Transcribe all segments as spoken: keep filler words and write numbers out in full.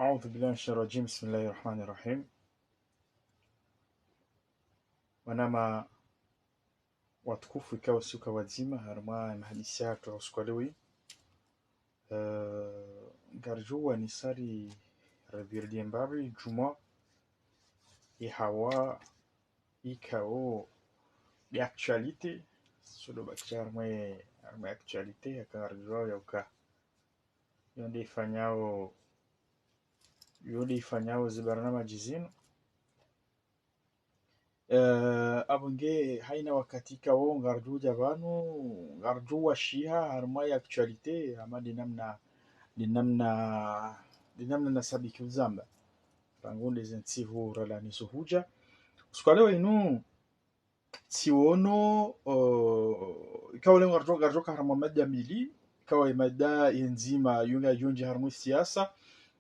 أعوذ بالله من الشيطان الرجيم. بسم الله الرحمن الرحيم. Wananya watukufu, ikao usiku wa pvadzima, harumwa mahadisi yahatru ya usiku wa leo, eh, ngaridjo wanisa ri rebirdi mbapvi djumwa ihawa ikao de actualité, sudo bakisha harumwa, harumwa actualité, yaka ngaridjo yauka. Yo nde ifanyao, yo nde ifanyao zibarnamaji zinu. Eh, apvo nge haina wakati ikao ngaridjo dja pvanu, ngaridjo washiha harumwa ye actualité, ama de namna, de namna, de namna nasabiki uzamba. Rangu nde ze ntsihu ralawa nizo hudja. Usiku wa leo inu, tsiono, eh, ikao leo ngaridjo, ngaridjo ka harumwa mada mbili, ikao ye mada ye ndzima yo ngayondji harumwa siasa,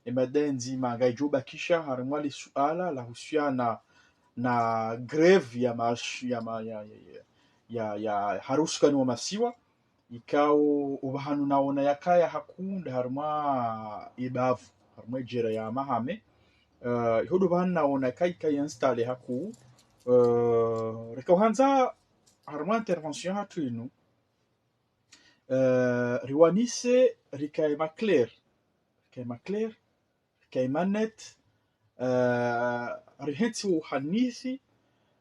ye mada ye ndzima ngayidjo bakisha harumwa le suala lahusiana na grève ya mash-, ya ma-, ya, ya, ya, ya, ya harusukani wa masiwa, ikao opvahanu naona yakaya hakunda harumwa ibavu, harumwa ijera ya Hamahame. Eh, iho ndo pvahanu naona kai, kai installé hakuu. Eh, reka uhandza harumwa intervention yahatru inu, eh, riwanise rikaye ma clair, rikaye ma clair, rikaye ma net, eh, rihentsi uhanisi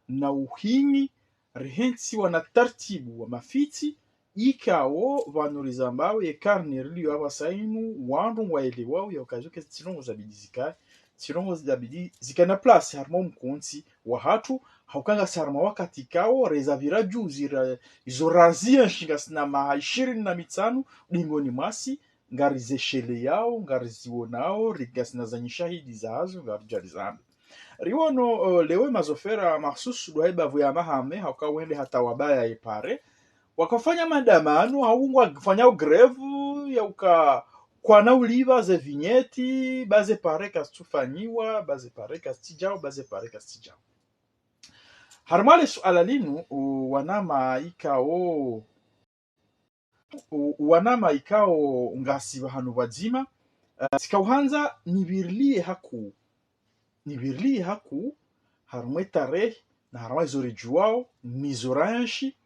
na uhimi, rihentsi wana tartibu wa mafitsi, ikao pvanu rizambao ye karne riliyo apvasa inu, wandru ngwaelewao yauka zo ke tsi ndrongoo zabidi zikaye, tsi ndrongoo zabidi zikaye na place harumwa omkontsi wahatru, hauka ngasi harumwa wakati ikao, reza pvira juzi ra, izo razienshi ngasina maha ishirini na mitsanu dingoni mwasi, ngarizesheleyao, ngarizionao, ri ngasina za nyishahidi zazo, ngaridjo rizambe. Riwono, eh, leo ye mazofera mahsusu ndo wahe bavu ya Hamahame, hauka wende hata wabaya ye pare, wakafanya maandamano, hau ngwafanyao grève, yauka kwana ulipva ze vignette, ba ze pare kazitsufanyiwa, ba ze pare kazitsidjao, ba ze pare kazitsidjao. Harumwa le suala linu, u, wananya ikao, u, wananya ikao ngasi pvahanu pvadzima, eh, tsika uhandza nipvirilie hakuu. Nipvirilie hakuu, harumwa ye tarehi, na harumwa izo ridjuwao, nizo raenshi,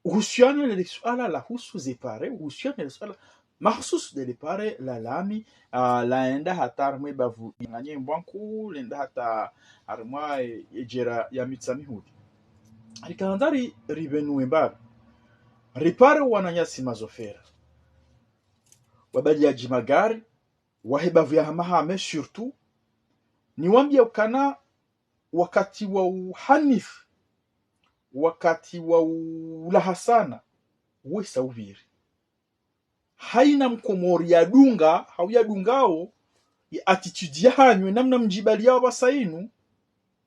uhusiana ne le suala lahusu ze pare, uhusiana ne le suala mahsusu de le pare la lami, ah, laenda hata harumwa ye bavu inganye mbwa nkuu, lenda hata harumwa ye, ye jera ya Mitsamihuli. Rikahandza ri, ripvenuwe mbapvi. Ripare wananyasi mazofera, wabaliaji magari, wahe bavu ya Hamahame surtout, niwambia ukana wakati wa uhanifu, wakati wa ulahasana, wesa upviri. Haina mkomori yadunga, hau yadungao, ye attitude yahanyu, ye namna mdjibaliyao apvasa inu,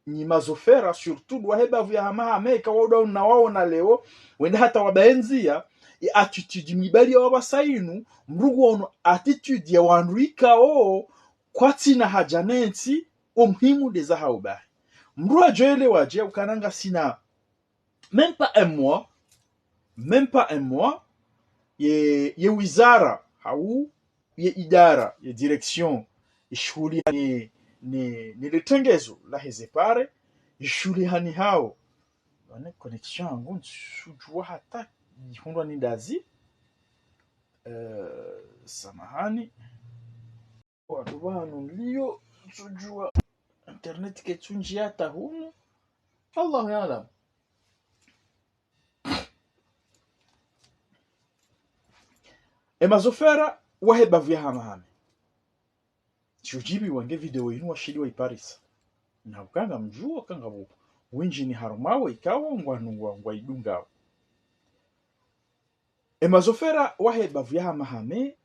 nyi mazofera, surtout ndo wahe bavu ya Hamahame, ikao wao ndo nawaona leo, wenda hata wabaye ndzia, ye attitude mdjibaliyao apvasa inu, mdru nguono attitude ya wandru ikao, kwatsina haja ne ntsi, o muhimu nde zahao bahi. Mdru yadjo elewa dje ukana ngasina même pas un mois, même pas un mois, ye, ye wizara, hau ye idara, ye direction, ishuhulihani ne, ne, ne le tengezo lahe ze pare, ishuhulihanihao. Wane connexion yangu ntsudjuwa hata ihundrwa ni ndazi. Eh, samahani. Wandru pvanu nliyo, ntsudjuwa internet kaitsundjia hata hunu. Allahu yaalam. Ye mazofera wahe bavu ya Hamahame, tsiudjibiwa nge video inu washindi waiparisa. Na uka ngamdjuo, uka ngapvo wendji ni harumwawo ikao ngwanu ngwa, ngwaidungao. Ye mazofera wahe bavu ya Hamahame,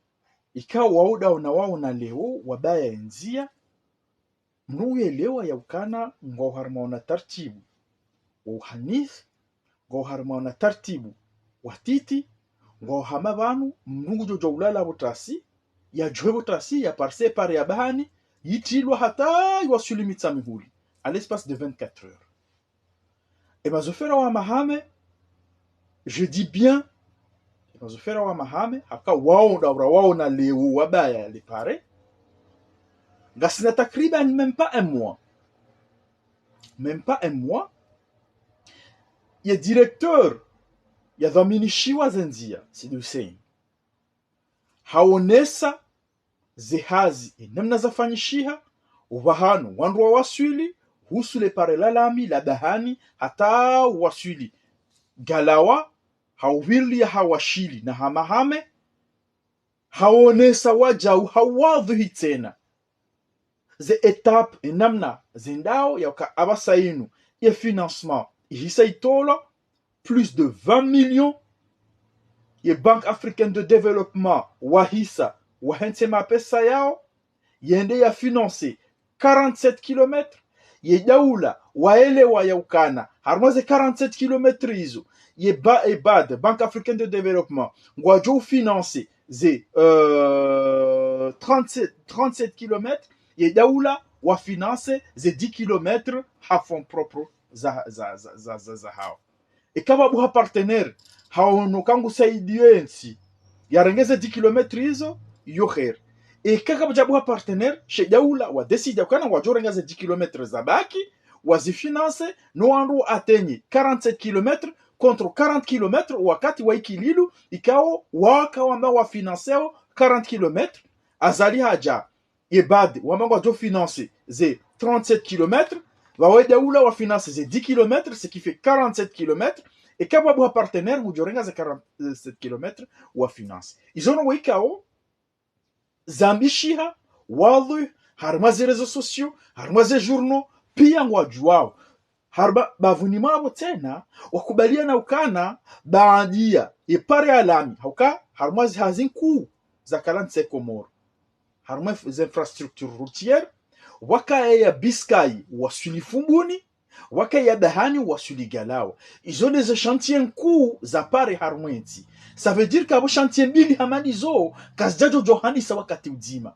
ikao wao ndo nawaona leo, wabaya ye ndzia, mdru uyelewa ya ukana ngwao harumwa wana tartibu wa uhanifu, ngwao harumwa wana tartibu wa titi, ngwao hama pvanu, mdru ngudjo djuwa ulala pvo tasi, yadjuhe pvo tasi, yaparise pare ya bahani, yitrilwa hata iwaswili Mitsamihuli, à l'espace de vingt-quatre heures. Ye mazofera wa Hamahame, je dis bien, ye mazofera wa Hamahame, haka wao ndo urawaona leo wabaya le pare. Ngasina takriban même pas un mois. Même pas un mois. Ye directeur yadhwaminishiwa ze ndzia, Said Hussein, haonesa ze hazi, e namna zafanyishiha, opvahanu wandru wawaswili, husu le pare la lami la Bahani, hata waswili Galawa, ha uvirilia ha Washili na Hamahame, haonesa wajau ha uwadhwihi tsena ze étape, e namna zendao, yauka apvasa inu ye financement ihisa itolwa, plus de vingt millions, ye Banque Africaine de Développement wahisa wahentse mapesa yao, yende ya financer quarante-sept kilomètres, ye daula waelewa yaukana harumwa ze quarante-sept kilomètres izo, ye ba, ye bad, Banque Africaine de Développement, ngwajo financer ze, euh, trente-sept, trente-sept kilomètres, ye daula wafinance ze dix kilomètres ha fonds propres za, za, za, za, za, za hao. Eka pvwabuha partenaire, haono kangu saidiyo entsi, yarenge ze dix kilomètres izo, yo kheri. Eka kapvwajabuha partenaire, she daula wadécide ukana wajorenga ze dix kilomètres zabaki, wazifinance, no wandru watenye quarante-sept kilomètres contre quarante kilomètres, wakati wa ikililu, ikao waka wamba wafinanceo quarante kilomètres, Azali haja, ye bad, wamba ngwajo financer ze trente-sept kilomètres, pvawe daula wafinance ze dix kilomètres, ce qui fait quarante-sept kilomètres, eka pvwabuha partenaire, ngujorenga ze quarante-sept kilomètres wafinance. Izo no ikao zambishiha, wadhwihi, harumwa ze réseaux sociaux, harumwa ze journaux, pia ngwajuwao. Harumwa bapvuni mwapvo tsena, wakubaliana ukana, baadhwi ya ye pare ya lami, hauka harumwa ze hazi nkuu zakala ntsi Komoro, harumwa inf-, ze infrastructures routières, pvwakaya ya Biscaye waswili Fumbuni, pvwakaya ya Bahani waswili Galawa. Izo nde ze chantiers nkuu za pare harumwa entsi. Ça veut dire que apvo chantiers mbili hama ndizo kazijajo johanisa wakati udzima.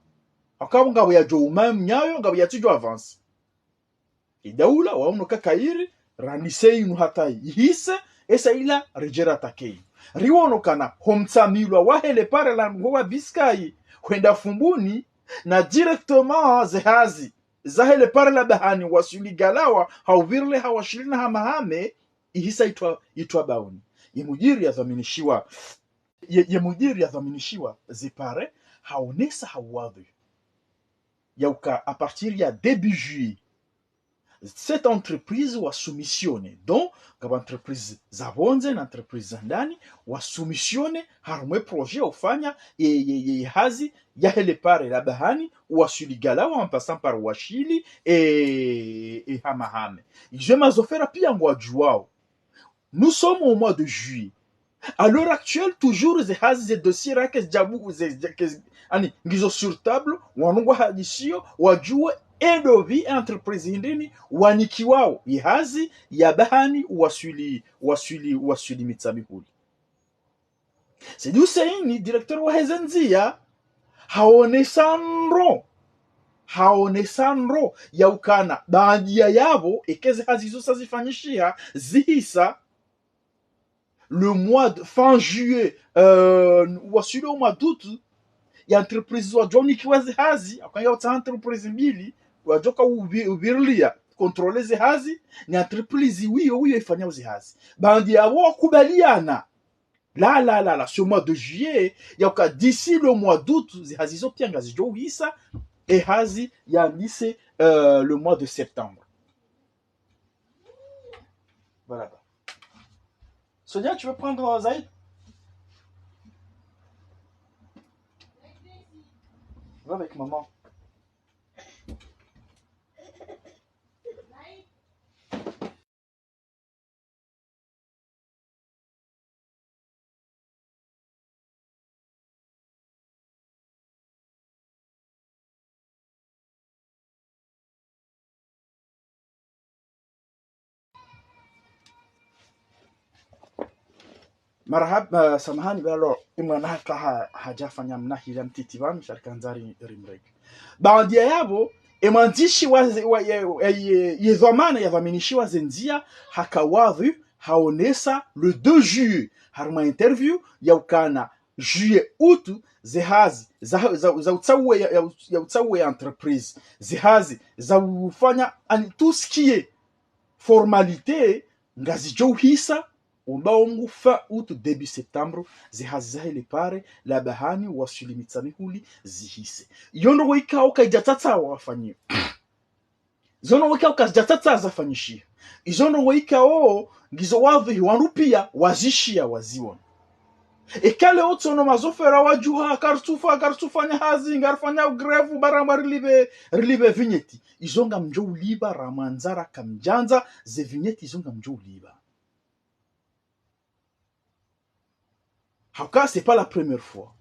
Hauka ngapvo yajo uma mnyayo, ngapvo yatsujo avancer. Ye daula waono ka kheri, randise inu hata ihise, esa ila rijera takei. Riwono kana ho mtsamilwa wahe le pare la ngo wa Biscaye hwenda Fumbuni, na directement ze hazi zahe le pare la Bahani waswili Galawa, ha uvirilia ha Washili na Hamahame, ihisa itwa, itwa bauni. Ye mudiri yadhwaminishiwa, ye, ye mudiri yadhwaminishiwa ze pare, haonesa ha uwadhwihi yauka à partir ya début juillet, cette entreprise wa soumissionner. Donc, ngapvo entreprise za pvondze na entreprise za ndani, wa soumissionner harumwa ye projet ufanya ye, ye, ye, ye hazi yahe le pare la Bahani, waswili Galawa en passant par Washili et, et Hamahame. Izo mazofera pia ngwajuwao. Nous sommes au mois de juillet. À l'heure actuelle, toujours, ze hazi, ze dossiers rake zijabu, ze, ze, ke, ani, ngizo sur table, wanu ngwahadisiyo, wajuwe, endo pvi entreprise hindrini, wanikiwao ye hazi ya Bahani, waswili, waswili, waswili Mitsamihuli. Said Hussein, directeur wahe ze ndzia, haonesa ndro, haonesa ndro, yaukana, baadhwi ya yapvo, eka ze hazi izo sa zifanyishiha, zihisa, le mois de, fin juillet, euh, waswili au mois d'août, ye entreprise wajo nikiwa ze hazi, hauka ngapvo tsi entreprise mbili, wajoka uvi-, uvirilia, contrôler ze hazi, ni entreprise wiyo, wiyo ifanyao ze hazi. Baadhwi ya yapvo wakubaliana. La, la, la, la, ce mois de juillet, yauka d'ici le mois d'août, ze hazi zo pia ngazijo uhisa, ye hazi yandise, euh, le mois de septembre. Voilà. Sonia, tu veux prendre Zaïd ? Va avec maman. Marahaba, eh, samahani, balo, imwana haka ha, hajafanya mna hila mtiti pvanu, sha rikandza ri, rimreke. Baadhwi ya yapvo, ye mwandzishi wa, wa, ye, ye, ye, ye dhwamana yadhwaminishiwa ze ndzia, haka wadhwihi, haonesa le deux juillet, harumwa interview, yaukana, juillet, août, ze hazi za, za, za utsauwe ya, ya, ya utsauwe ya entreprise, ze hazi za ufanya, ani, tout ce qui est formalité, ngazidjo uhisa, omba ongu fin août, début septembre, ze hazi zahe le pare la Bahani Waswili Mitsamihuli zihise. Iyo ndrongoo ikao kaidjatsatsaha wafanyiwa. Izo ndrongoo ikao kazidjatsatsaha zafanyishiha. Izo ndrongoo ikao ngizo wadhwihi, wandru pia wazishiya, waziona. Eka leo tsono mazofera wadjuha, karitsufa, karitsufanya hazi, ngarifanyao grève, ba ramba rilipve, rilipve vignette. Izo ngamdjo ulipva, ramwandza, rakamdjandza, ze vignette izo ngamdjo ulipva. Hauka, c'est pas la première fois.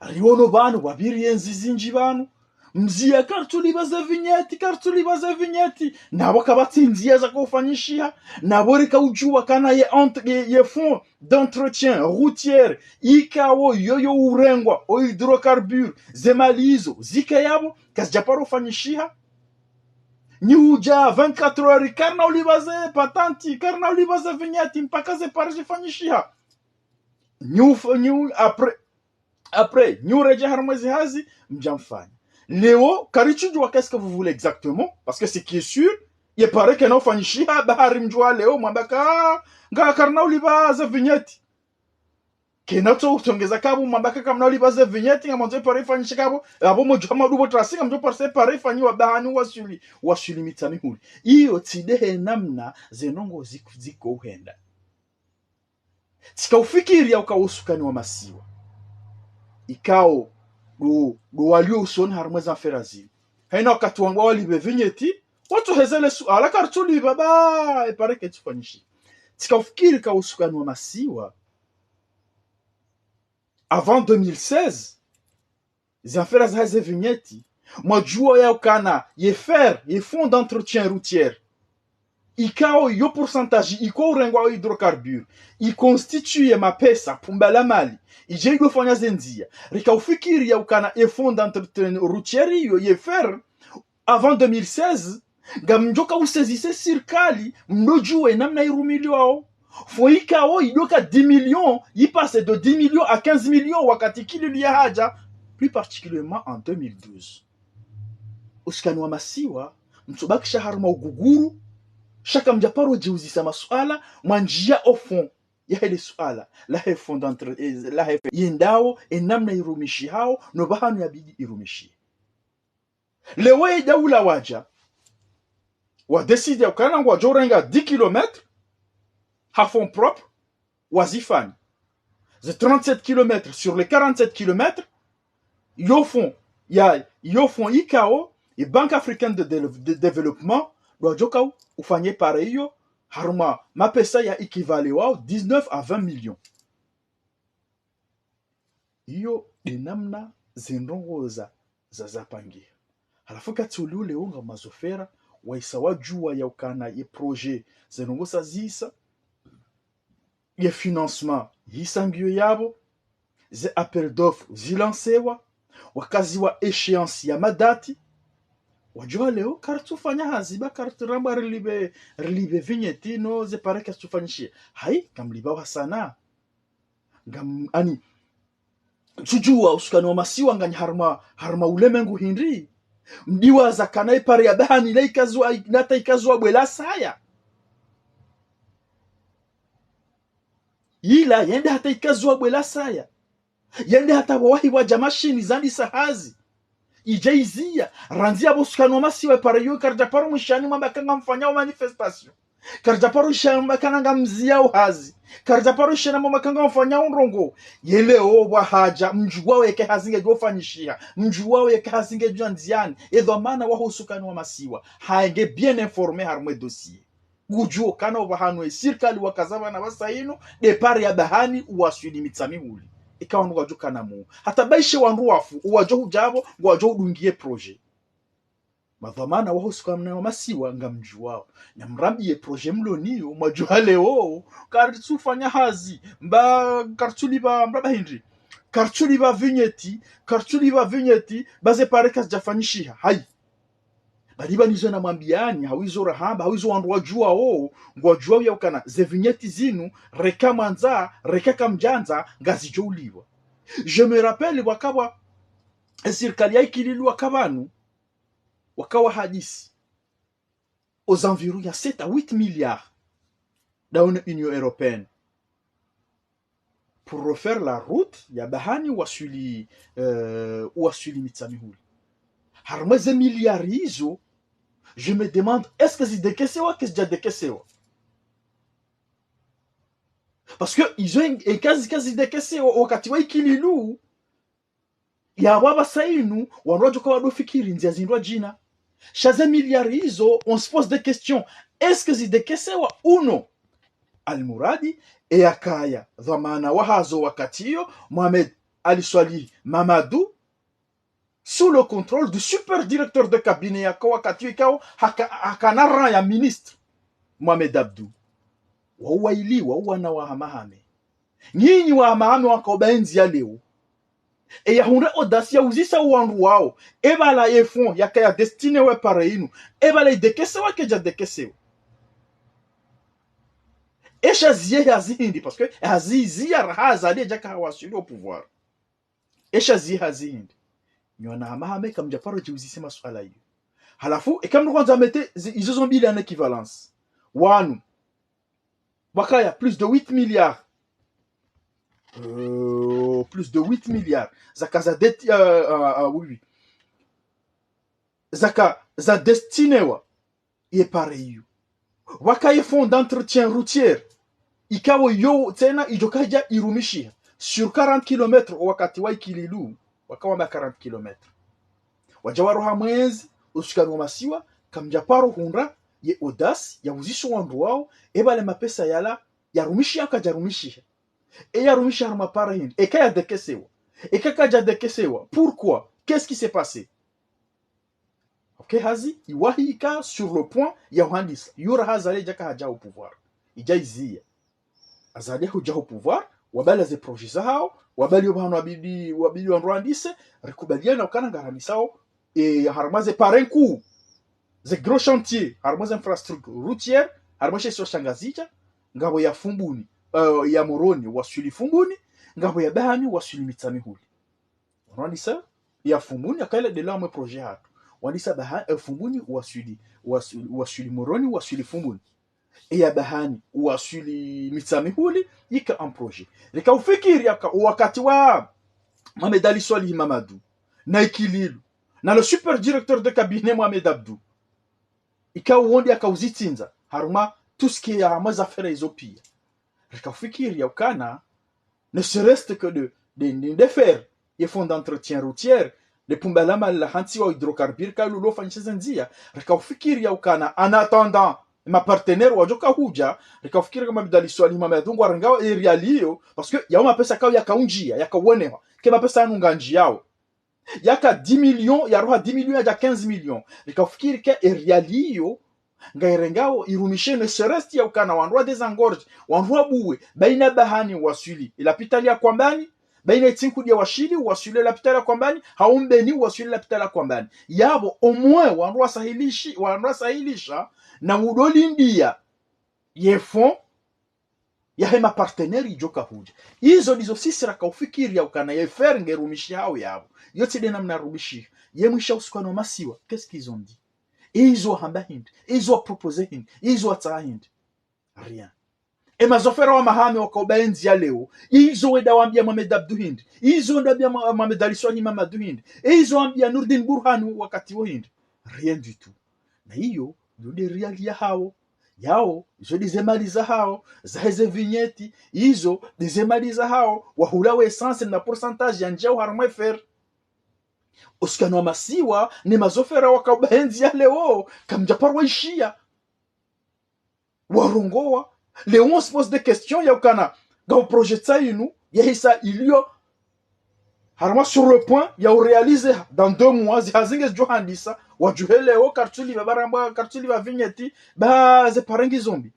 Riono pvanu, pvwapviri ye ndziya zindji pvanu. Mziya, karitsulipva ze vignette, karitsulipva ze vignette. Napvo kapvatsi ndziya zakaufanyishiha. Napvo rika udjuwa kana ye ent-, ye, ye fonds d'entretien routier, ikao yoyo urengwa o hydrocarbures, ze mali izo zike yapvo, kazidjaparo ufanyishiha. Nyi hudja vingt-quatre heures, karina ulipva ze patente, karina ulipva ze vignette, mpaka ze pare zifanyishiha. Nyi uf-, nyi u-, après, après, nyi uredjeyi harimwa ze hazi, mdja mfanya. Leo, karitsudjuwa qu'est-ce que vous voulez exactement, parce que ce qui est sûr, ye pare kayina ufanyishiha, ba hari mdjuwa leo, mwamba ka, nga karina ulipva ze vignette. Kayina tso utsongeza kapvo, mwamba ka kamna ulipva ze vignette, ngamwandzo ye pare ifanyishe kapvo, apvo mdjo hama dubo trasi, ngamdjo pare ye pare ifanyiwa Bahani Waswili, Waswili Mitsamihuli. Iyo tsi ndehe namna ze ndrongoo ziku-, zikouhenda. Tsika ufikiri ya uka wo usukani wa masiwa, ikao ndo, ndo walio usoni harimwa ze affaire zinu. Hayina wakati wambwa walipve vignette, watsuheze le suala, karitsulipva, ba, ye pare ketsufanyishiha. Tsika ufikiri ka wo usukani wa masiwa, avant deux mille seize, ze affaire zahe ze vignette, mwadjuwa ya ukana ye fer, ye fonds d'entretien routier, ikao yo pourcentage iko urengwa o hydrocarbures, iconstitue mapesa, pumba la mali, idje idofanya ze ndziya. Rika ufikiri ya ukana ye fonds d'entretien routier iyo, ye fer, avant deux mille seize, ngamdjoka usaisir sirikali, mdodjuwa namna irumilwao. Fonds ikao idoka dix millions, ipasse de dix millions à quinze millions wakati Ikililu yahadja, plus particulièrement en deux mille douze. Usukani wa masiwa, mtsubakisha harumwa uguguru, sha kamdjaparo djiuzisa masuala, mwandjiya o fond yahe le suala lahe fonds d'entre-, eh, lahe fe-, yendao, ye namna irumishihao, no pvahanu yabidi irumishihe. Leo ye daula wadja, wa décide ya ukana ngwadjo renga dix kilomètres ha fonds propres, wazifanya. Ze trente-sept kilomètres sur les quarante-sept kilomètres, yo fonds, ya, yo fonds ikao, ye Banque Africaine de Dé-, de Développement, ndo wadjoka u-, ufanye pare iyo, harumwa mapesa ya équivalent wao dix-neuf à vingt millions. Iyo nde namna ze ndrongoo za, za, zapangiha. Halafu wakati ule ule wo nga mazofera, wahisa wadjuwa ya ukana ye projet, ze ndrongoo zazihisa, ye financement yihisa ngiyo yapvo, ze appel d'offres zilancewa, wakaziwa échéance ya madati, wadjuwa leo, karitsufanya hazi ba, karitsuramba rilipve, rilipve vignette no ze pare kazitsufanyishiha. Hayi, kamlipva wa sana. Ngam-, ani, tsudjuwa usukani wa masiwa nganyi harumwa, harumwa ulemengu hindri. Mdiwaza kana ye pare ya Bahani ila ikazwa, nata ikazwa bwe la saya. Ila yende hata ikazwa bwe la saya. Yende hata wawahi wadja mashini zandisa hazi. Idja iziya, randzi yapvo usukani wa masiwa ye pare iyo karidjaparo mwishani mwamba ka ngamfanyao manifestation. Karidjaparo ishana mwamba kana ngamziyao hazi. Karidjaparo ishana mwamba ka ngamfanyao ndrongoo. Ye leo pvwahadja, mdjuwao yeka hazi ngedjofanyishiha. Mdjuwao yeka hazi ngedjo ndziani. Ye dhwamana waho usukani wa masiwa, haye nge bien informé harumwa ye dossier. Ngudjuo kana opvahanu ye sirikali wakaza pvanu pvasa inu, nde pare ya Bahani uwaswili Mitsamihuli. Eka wandru ngwadjo kana mu. Hata baishe wandru wafu, uwadjo hudja pvo, ngwadjo hudungiye projet. Madhwamana waho usukani wa masiwa ngamdjuwao. Namrambiye projet mlo nayo, mwadjuha leo, karitsufanya hazi, mba, karitsulipva, mba ba hindri. Karitsulipva vignette, karitsulipva vignette, ba ze pare kazidjafanyishiha. Hayi. Bali pvanu izo namwambiani, hau izo rahamba, hau izo wandru wadjuwao, ngwadjuwao ya ukana ze vignette zinu, reka mwandza, reka kamdjandza, ngazidjo uliwa. Je me rappelle, wakawa, e sirikali ya Ikililu waka pvanu, wakawa hadisi aux environs ya sept à huit milliards dans l'Union européenne pour refaire la route ya Bahani Ouassouili, euh, Ouassouili Mitsamihuli. Harumwa ze milliards izo, je me demande, est-ce que zidekesewa, que zidja dekesewa? Parce que izo en-, eka zika zidekesewa, wakati wa Ikililu, ya wapvasa inu, wandru wadjoka wadofikiri ndzia zindru djina. Sha ze milliards izo, on se pose des questions. Est-ce que zidekesewa ou non? Almuradi, e yakaya dhwamana wahazo wakati iyo, Mohamed Ali Soilihi Mamadou, sous le contrôle du super directeur de cabinet yaka wakati iyo ikao haka-, hakana rang ya ministre, Mohamed Abdou. Wauwaili, wauwana wahamahame. Nyinyi wahamahame waka ubaenzi ya leo. E yahundra audace ya uzisa wandru wao, e pvala ye fonds yakaya destiné we pare inu, e pvala idekesewa kedja dekesewa. E sha ziye hazi hindri, parce que hazi ziya raha Azali yadjaka hawaswili au pouvoir. E sha ziye hazi hindri. Nyi wahamahame kamdja paro djiuzise masuala iyo. Halafu, eka mndru kwandza mete zi-, izo zo mbili en équivalence. Wanu, wakaya plus de huit milliards. Euh, plus de huit milliards. Zaka za dette, euh, euh, euh, oui, oui. Zaka za destinéwa ye pare iyo. Wakaya fonds d'entretien routier. Ikao yo tsena idjoka idja irumishiha. Sur quarante kilomètres wakati wa Ikililu. Wakawamba quarante kilomètres. Wadja waroha mwezi, ushukani wa masiwa, kamdja paro hundra ye audace ya uzisa wandru wao, e pvala mapesa yala, yarumishiha kadjarumishiha. E yarumishiha harumwa pare hindri, eka yadekesewa, eka kadjadekesewa, pourquoi? Qu'est-ce qui s'est passé? Ok, hazi, iwahi ika sur le point ya uhandisa, iyo raha Azali yadjaka hadja au pouvoir. Idja iziya. Azali hudja au pouvoir, wapvala ze projets zahao, wapvala yo pvahanu wabidi, wabidi wandru wandise, rikubaliana ukana ngarandisao, e, harumwa ze pare nkuu, ze gros chantiers, harumwa ze infrastructures routières, harumwa she isiwa sha Ngazidja, ngapvo ya Fumbuni, euh, ya Moroni, Ouassouili Fumbuni, ngapvo ya Bahani, Ouassouili Mitsamihuli. Wandisa ya Fumbuni, yaka ile de là mwe projet hatru. Wandisa Baha-, eh, Fumbuni, Ouassouili, Ouassouili, Ouassouili Moroni, Ouassouili Fumbuni. E ya Bahani, Ouassouili Mitsamihuli, ika en projet. Rika ufikiri yaka, wakati wa Mohamed Ali Soilihi Mamadou, na Ikililu, na le super directeur de cabinet Mohamed Abdou. Ika uwo nde yaka uzitsindza, harumwa tout ce qui est harumwa ze affaires izo pia. Rika ufikiri ya ukana, ne serait-ce que de, de, de, de faire ye fonds d'entretien routier, le pumba la mali la hantsi wa hydrocarbures ka lulo fanyisha ze ndzia, rika ufikiri ya ukana, en attendant, ma partenaires wadjoka hudja, rika ufikiri kama Mohamed Ali Soilihi Mamadou ngwarengao e riali iyo, parce que yao mapesa kao yaka undjia, yaka uonehwa, ke mapesa yanu ngandjiao. Yaka dix millions, yaroha dix millions, yadja quinze millions. Rika ufikiri ke e riali iyo, ngairengao irumishe ne serait-ce que ya ukana wandru wa désengorger, wandru wabuwe, baina Bahani Ouassouili, e lapitali ya Kwambani, baina Itsinkudia Ouassouili, Ouassouili e lapitali ya Kwambani, hau Mbeni Ouassouili e lapitali ya Kwambani. Yapvo, au moins, wandru wasahilishi-, wandru wasahilisha, na udolindia ye fonds yahe ma partenaires idjoka hudja. Izo ndizo sisi raka ufikiri ya ukana ye affaire nge rumishihao yapvo. Yo tsi de namna rumishiha. Ye mwisha ushukani wa masiwa, qu'est-ce qu'ils ont dit? Izo wahamba hindri, izo wa proposer hindri, izo watsaha hindri. Rien. E mazofera wa mahame waka ubaenzi ya leo, izo wenda wambia Mohamed Abdou hindri, izo wenda wambia Mo-, Mohamed Ali Soilihi Mamadou hindri, izo wambia Nourdine Bourhane wakati wo hindri. Rien du tout. Na iyo, iyo nde riali yahao, yao, izo nde ze mali zahao, zahe ze vignettes, izo nde ze mali zahao, wahula we essence na pourcentage ya ndjiao harumwa e affaire. Ushukani wa masiwa, ne mazofera waka ubaenzi ya leo, kamdja paro waishiya. Warongowa, leo on se pose des questions ya ukana, ngapvo projet tsa inu, yahisa ilio, harumwa sur le point ya uréaliser dans deux mois, zi hazi ngezidjo handisa, wadjuhe leo, kartsu lipva barambwa, kartsu lipva vignette, ba ze pare ngizo mbi.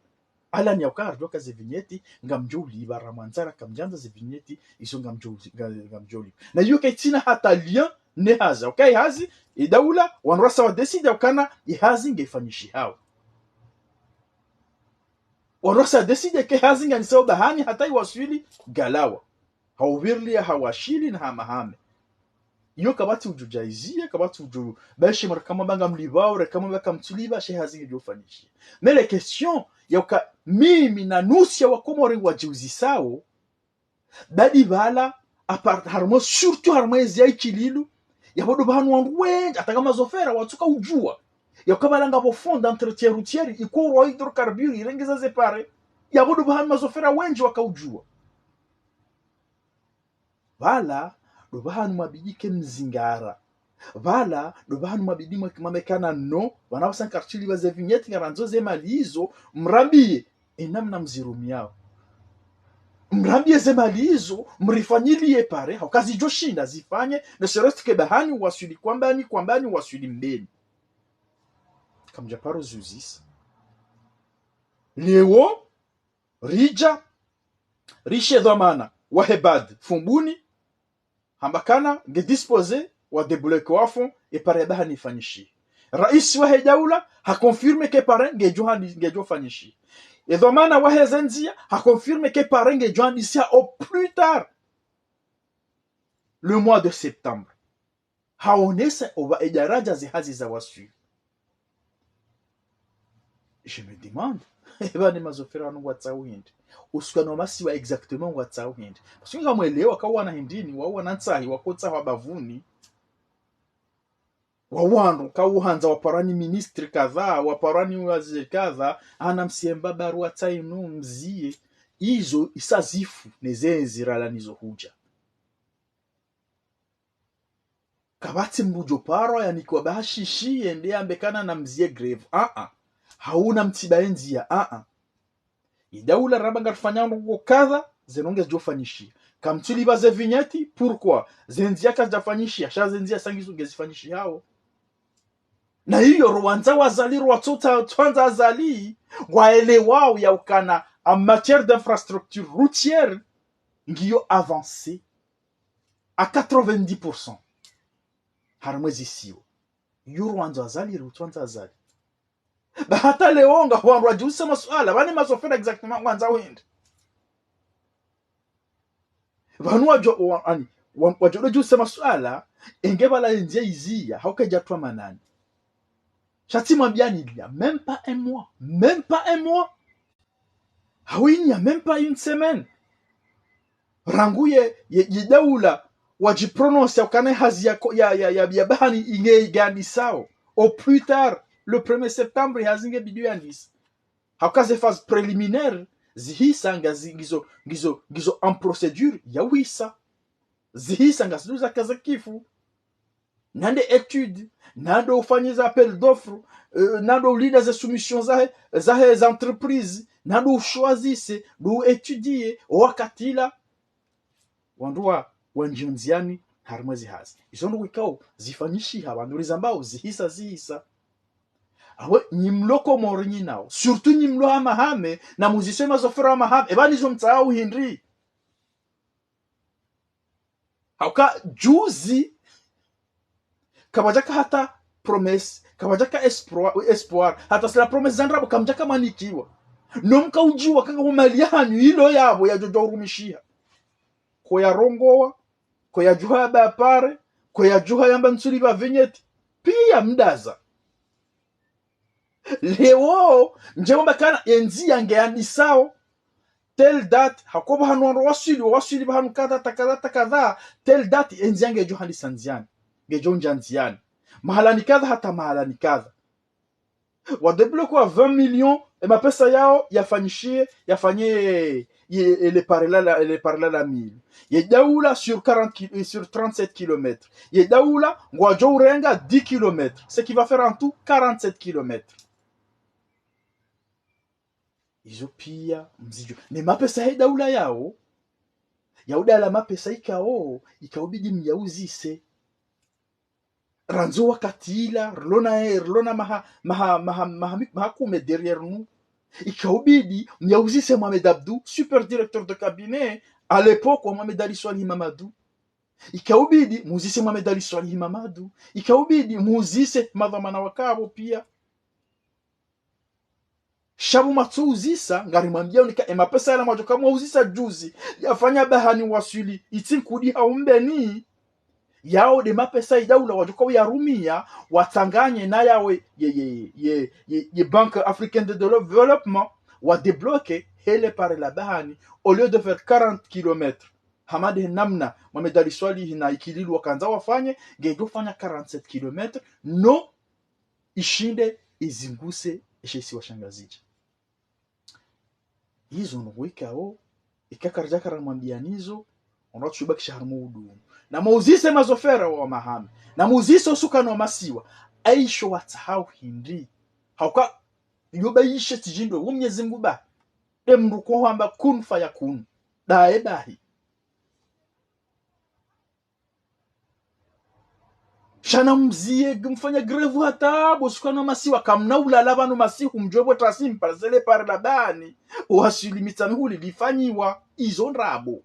Ala ni ya ukana ridjoka ze vignette, ngamdjo ulipva ramwandzara, kamdjandza ze vignette, izo ngamdjo, nga-, ngamdjo ulipva. Na iyo kaitsina hata lien ne hazi. Hauka ye hazi, ye daula, wandru wasa wa décider ukana ye hazi nge ifanyishihao. Wandru wasa wa décider ke hazi nge yandisao bahani hata iwaswili kugalawa. Ha uvirilia ha washili na ha mahame. Iyo kapvatsi udjo djayizia, kapvatsi udjo, baishe mara kamwe ba ngamlipvao, re kamwe ba kamtsulipva, she hazi ngedjo fanyishiha. Mais la question, yauka mimi na nusu ya Wakomori wadjiuzisao, badi pvala, à part, harumwa, surtout harumwa ezi ya Ikililu, yapvo ndo pvahanu wandru wendji, hata kama mazofera, watsuka udjua. Yauka pvala ngapvo fonds d'entretien routier, ikao urwa hydrocarbures, irengeza ze pare. Yapvo ndo pvahanu mazofera wendji waka udjua. Pvala, ndo pvahanu mwabidi ke mzingara. Pvala, ndo pvahanu mwabidi mwe-, mwambe ukana non, pvanu pvasa ngartsulipva ze vignette ngarandzo ze mali izo, mrambiye, ye namna mzirumiao. Mrambiye ze mali izo, mrifanyilie pare, hauka zidjo shinda zifanye, ne serait-ce que bahani waswili Kwambani, Kwambani waswili Mbeni. Kamdja paro ziuzisa. Leo, ridja, rishe dhwamana wahe BAD Fumbuni, hamba ukana nge disposé wa débloquer wa fonds, ye pare ya bahani ifanyishihe. Raisi wahe daula ha confirmer ke pare ngedjo handi-, ngedjo fanyishiha. Ye dhwamana wahe ze ndzia ha confirmer ke pare ngedjo handisiha au plus tard le mois de septembre. Haonesa opva ye daraja ze hazi zawaswili. Je me demande, eba ne mazofera wanu ngwatsao hindri? Usiku wanu wa masiwa exactement ngwatsao hindri? Parce que ngamwelewa ka wana hindrini, wa wana ntsahi, wako tsaha wa bavuni. Wa wandru ka uhandza waparwa ni ministre kadha, waparwa ni waziri kadha, ana msiemba barua tsainu mzie. Izo isa zifu, ne ze zirala nizo hudja. Kapvatsi mdru djo parwa yanikiwa bahashishi yende yambe ukana namzie grève. Ah, ah. Hauna mtsiba ye ndzia. Ah, ah. Ye daula ramba ngarifanyao ndrongoo kadha, ze ndrongoo ngezidjo fanyishiha. Kamtsulipva ze vignette, pourquoi? Ze ndzia kazidja fanyishiha, sha ze ndzia sa ngizo ngezifanyishihao. Na iyo rwandza wa Azali, rwatsotsa, rwatsandza Azali, ngwaelewao ya ukana en matière d'infrastructure routière, ngiyo avancée à quatre-vingt-dix pour cent. Harumwa ezi siwa. Iyo rwandza Azali, rwatsandza Azali. Ba hata leo nga wandru wadjiuzisa masuala, pvanu mazofera exactement ngwandzao hindri? Pvanu wadjo, wa-, ani, wa-, wadjo djiuzisa masuala, enge pvala ye ndzia izia, hauka idja twa manani. Sha tsi mwambiani il y a même pas un mois. Même pas un mois. Hau il n'y a même pas une semaine. Rangu ye, ye, ye daula wadjiprononcer ukana ye hazi ya ko-, ya, ya, ya, ya bahani inge igandisao. Au plus tard, le premier septembre, ye hazi nge bidi yandise. Hauka ze phase préliminaire, zihisa ngazi-, ngizo, ngizo, ngizo en procédure ya uhisa. Zihisa ngazi ndo zaka zakifu. Nande étude, nande ufanye za appel d'offres, euh, nande ulinda ze soumission zahe, zahe za entreprise, nande uchoisisse, ndo uétudier, owakati ula. Wandru wa, wandjio ndziani, harumwa ezi hazi. Izo ndrongoo ikao, zifanyishiha, wandru rizambao, zihisa, zihisa. Awe, nyi mlo Komori nyi nao. Surtout nyi mlo ha mahame, namuzise mazofera wa mahame, eba nizo mtsao hindri? Hauka juzi, kapvadjaka hata promesse, kapvadjaka espoir, espoir. Hata zila promesse za ndrabo kamdjaka manikiwa. No mka udjiwa kaka wo mali yahanyu ilo yapvo yadjo djuwa urumishiha. Ko yarongowa, ko yadjuha yamba pare, ko yadjuha yamba ntsulipva vignette. Piya mdaza. Leo, ndje wamba ukana ye ndzia nge yandisao, telle date, hauka pvahanu wandru waswili, waswili pvahanu kadha, ta kadha, ta kadha, telle date, ye ndzia ngedjo handisa ndziani, ngedjo ndja ndziani. Mahalani kadha, hata mahalani kadha. Wa débloquer wa vingt millions, ye mapesa yao, yafanyishihe, yafanye, ye, ye, le pare la, la, le pare la, la mille. Ye daula sur quarante ki-, sur trente-sept kilomètres. Ye daula, ngwadjo urenga dix kilomètres. Ce qui va faire en tout quarante-sept kilomètres. Izo piya mzidjuwa. Ne mapesa yahe daula yao, yauda yala mapesa ikao, ikao bidi myauzise. Randzi wakati ula, rilo na, rilo na maha, maha, maha, maha, maha kume derrière nous. Ikao bidi myauzise Mohamed Abdou, super directeur de cabinet, à l'époque wa Mohamed Ali Soilihi Mamadou. Ikaubidi muzise Mohamed Ali Soilihi Mamadou. Ikaubidi muzise madhwamana wakapvo pia. Sha pvo mwatsuuzisa, ngarimwambiao nika emapesa yala mwadjoka mwauzisa juzi, yafanya bahani waswili, itsi nkudi hau mbeni. Yao nde mapesa idaula wadjoka uyarumia, watsanganye na yawe ye, ye, ye, ye, ye Banque Africaine de Développement, wadébloquer hele pare la bahani, au lieu de faire quarante kilomètres. Hama nde namna Mohamed Ali Soilihi na Ikililou wakandza wafanye, ngedjo fanya quarante-sept kilomètres, no ishinde izinguse eshe isiwa sha Ngazidja. Izo ndrongoo ikao, ika karidja karamwambiani izo, ono tsuibakisha harumwa udumu. Na muzise mazofera wa Hamahame. Na muzise usukani wa masiwa. Aisho watsahao hindri. Hauka, yoba ishe tijindwe, wo Mnyezi Mngu ba. Nde mndru ko hwamba kun fayakun. Daye bahi. Sha na mzie, mfanya grève hata pvo usukani wa masiwa, kamna ulala pvanu masihu, mdjuwe pvo tasi mparzele pare la bahani, waswili Mitsamihuli lifanyiwa, izo ndrabo.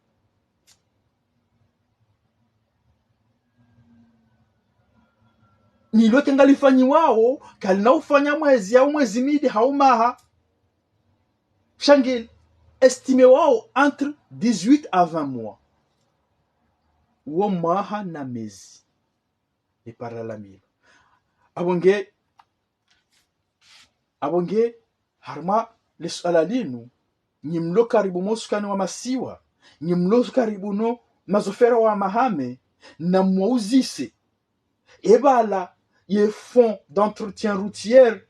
Nilo eka ngalifanyiwao, kalina ufanya mwezi, hau mwezi midi, hau maha. Sha nge estimé wao entre dix-huit à vingt mois. Wo mwaha na mezi. Epare la milo. Apvo nge, apvo nge, harumwa le suala linu, nyi mlo karibu mo usukani wa masiwa, nyi mlo karibu no mazofera wa Hamahame, na mwauzise. Ebala ye fonds d'entretien routier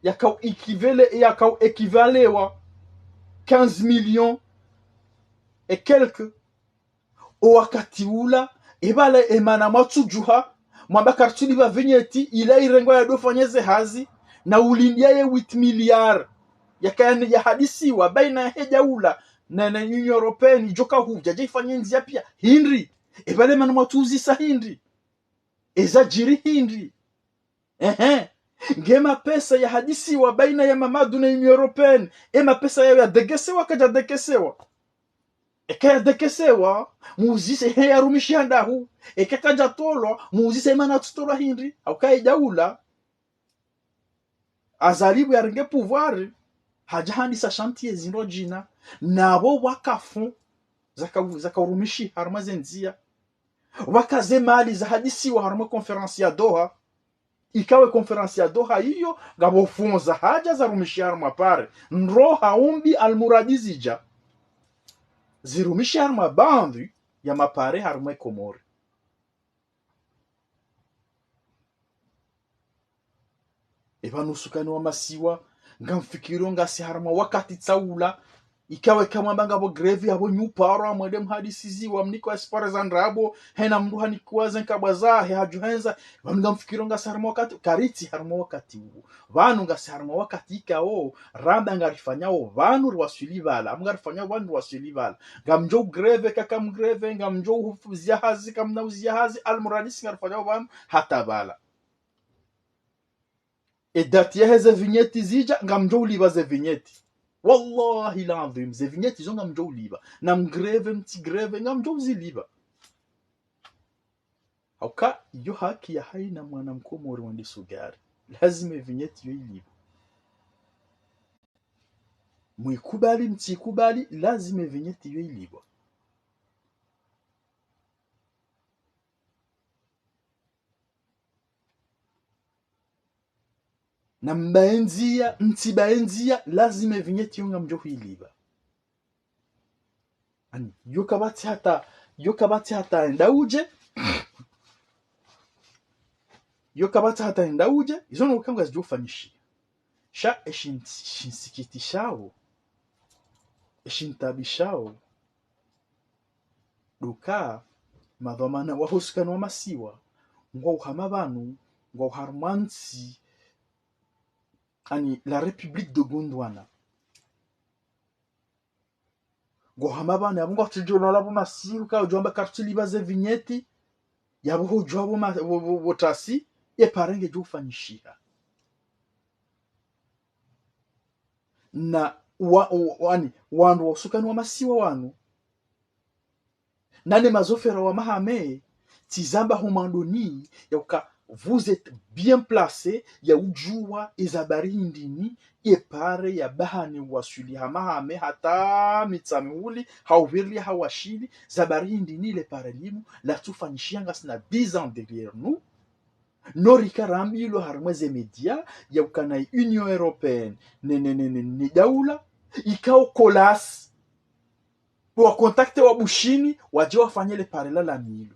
yakao équivalé, yakao équivalé wa quinze millions et quelques. O wakati ula, ebala emana mwatsudjuha, mwamba kartsulipva vignette, ila irengwa yadofanye ze hazi, na ulindia ye huit milliards, yakaya yahadisiwa, baina yahe daula, na, na Union Européenne, idjoka hudja, dje ifanye ndzia pia, hindri, ebala emana mwatsuuzisa hindri. Eza djiri hindri. Ehe. Nge mapesa yahadisiwa baina ya Mamadou na Union Européenne. E mapesa yayo yadekesewa, kayadekesewa. Eka yadekesewa, muzise he yarumishiha ndahu. Eka kayatolwa, muzise emana yatsutolwa hindri. Hauka ye daula. Azali pvo yarenge pouvoir, hadja handisa chantier zindro djina, na pvo waka fonds zaka, zaka urumishi harumwa ze ndzia. Waka ze mali zahadisiwa harumwa conférence ya Doha. Ikawe conférence ya Doha iyo, ngapvo fonds zahadja zarumishi harumwa pare. Ndro haumbi almuradi zidja. Zirumishi harumwa baadhwi ya mapare harumwa Komori. Epvanu usukani wa masiwa, ngamfikirio ngasi harumwa wakati tsaula, ikawe kamwamba ngapvo grève yapvo nyuparo, amwende mhadisiziwa, mniko espoir za ndrabo, hena mndru hanikiwa ze nkabwa zahe, hadjuhendza, epvanu ngamfikirio ngasi harumwa wakati, karitsi harumwa wakati uwo. Pvanu ngasi harumwa wakati ikao, ramba ngarifanyao pvanu riwaswili pvala, amu ngarifanyao pvanu riwaswili pvala. Ngamdjo grève, kaka mgrève, ngamdjo uzia hazi, kamna uzia hazi, almuradi si ngarifanyao pvanu, hata pvala. E date yahe ze vignette zidja, ngamdjo ulipva ze vignette. Wallahi l'adhwim, ze vignette zo ngamdjo ulipva. Na mgrève, mtsi grève, ngamdjo uzilipva. Hauka, iyo haki ya haina mwana mkomori wende sugari. Lazima e vignette iyo ilipvwe. Mwikubali, mtsikubali, lazima e vignette iyo ilipvwe. Na mbaendzia, mtsibaendzia, lazima e vignette iyo ngamdjo huilipva. Ani, yo kapvatsi hata, yo kapvatsi hata enda udje. Yo kapvatsi hata enda udje. Izo no ukanga zidjo ufanyishiha. Sha, eshin-, eshinsikitishao. Eshintabishao. Ndo uka, madhwamana waho usukani wa masiwa, ngwao hama pvanu, ngwao harumwa ntsi, ani la République de Gondwana. Ngwao hama pvanu, yapvo ngwao tsidjo lola pvo masihu, ka udjo amba kartsulipva ze vignette, yapvo hudjuwa pvo ma-, pvo, pvo, pvo tasi, e pare ngedjo ufanyishiha. Na wa, wa, wani, wandru wa usukani wa masiwa wanu, Nane mazofera wa Mahame, tsizamba ho mwandoni, ya uka vous êtes bien placé, ya ujua, eza habari hindrini, ye pare ya bahani waswili ha Mahame, hata Mitsamihuli, ha uvirilia ha washili, za habari hindrini, le pare limu, latsufanyishiha ngasina dix ans derrière nous, no rika rambilwa harimwa ze média, ya ukana Union Européenne, ne, ne, ne, ne, ne daula, ikao kolasi, wa contacté wa Bushini, waje wafanye le pare la la Nilu.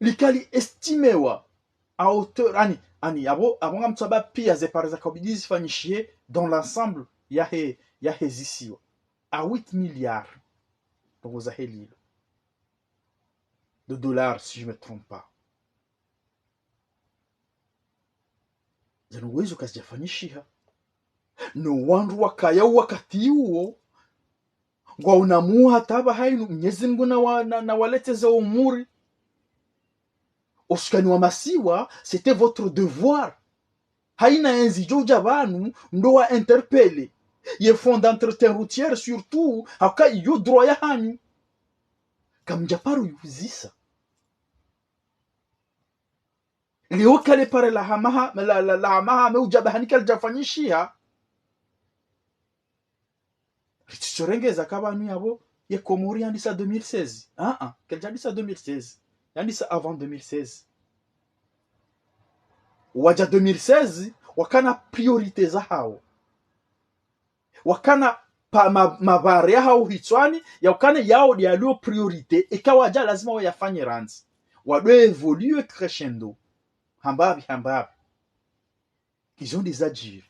Likali estimewa à hauteur, ani, ani, abo, abo ngamtsamba pia ze pare zakao bidi zifanyishihe dans l'ensemble yahe, yahe zisiwa. À huit milliards. Donc, za he Nilu. De dollars, si je me trompe pas. Zanu wezo kazijafanyishiha. No wandru wakaya wakati uwo, ngwaona muha taba hainu, Mnyezi Mngu na wa-, na, na waleteze umuri. Usukani wa masiwa, c'était votre devoir. Haina enzi djo uja pvanu, ndo wa interpeller. Ye fonds d'entretien routier surtout, haka iyo droit ya hanyu. Kamjaparo yuzisa. Leo kale pare la ha Maha-, la, la, la ha Mahame uja bahani kalijafanyishiha. Ritsorengeza ka pvanu yabo, ye Komori yandisa deux mille seize. Ah, ah, kalijandisa deux mille seize. Yandisa avant deux mille seize. Waja deux mille seize, wakana priorité za hawo. Wakana pa ma-, mapare ya hawo hitswani, ya ukana yawo de yalio priorité, eka waja lazima wayafanye randzi. Wado évoluer crescendo. Hambapvi, hambapvi. Izo nde zajiri.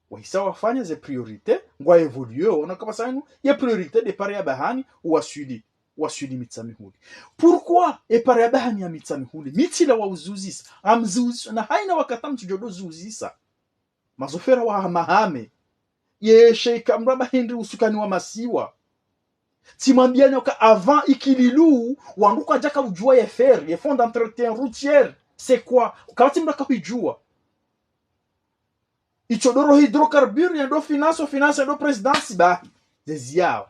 Wahisa wafanya ze priorité, ngwa évoluer, wona ka pvasa inu, ye priorité de pare ya bahani, uwaswili, uwaswili Mitsamihuli. Pourquoi e pare ya bahani ya Mitsamihuli? Mi tsila wa uzuzisa, amzuzisa, na haina wakati mtsudjo do zuzisa. Mazofera wa Mahame. Ye sheika mraba hindri usukani wa masiwa. Tsimwambiani uka avant Ikililu, wandru kwadjaka ujua ye fer, ye fonds d'entretien routier, c'est quoi? Kawatsi mraka huijua. Icho doro hydrocarbures, yendo finance, finance, yendo présidence, bahi. Zezi yawo.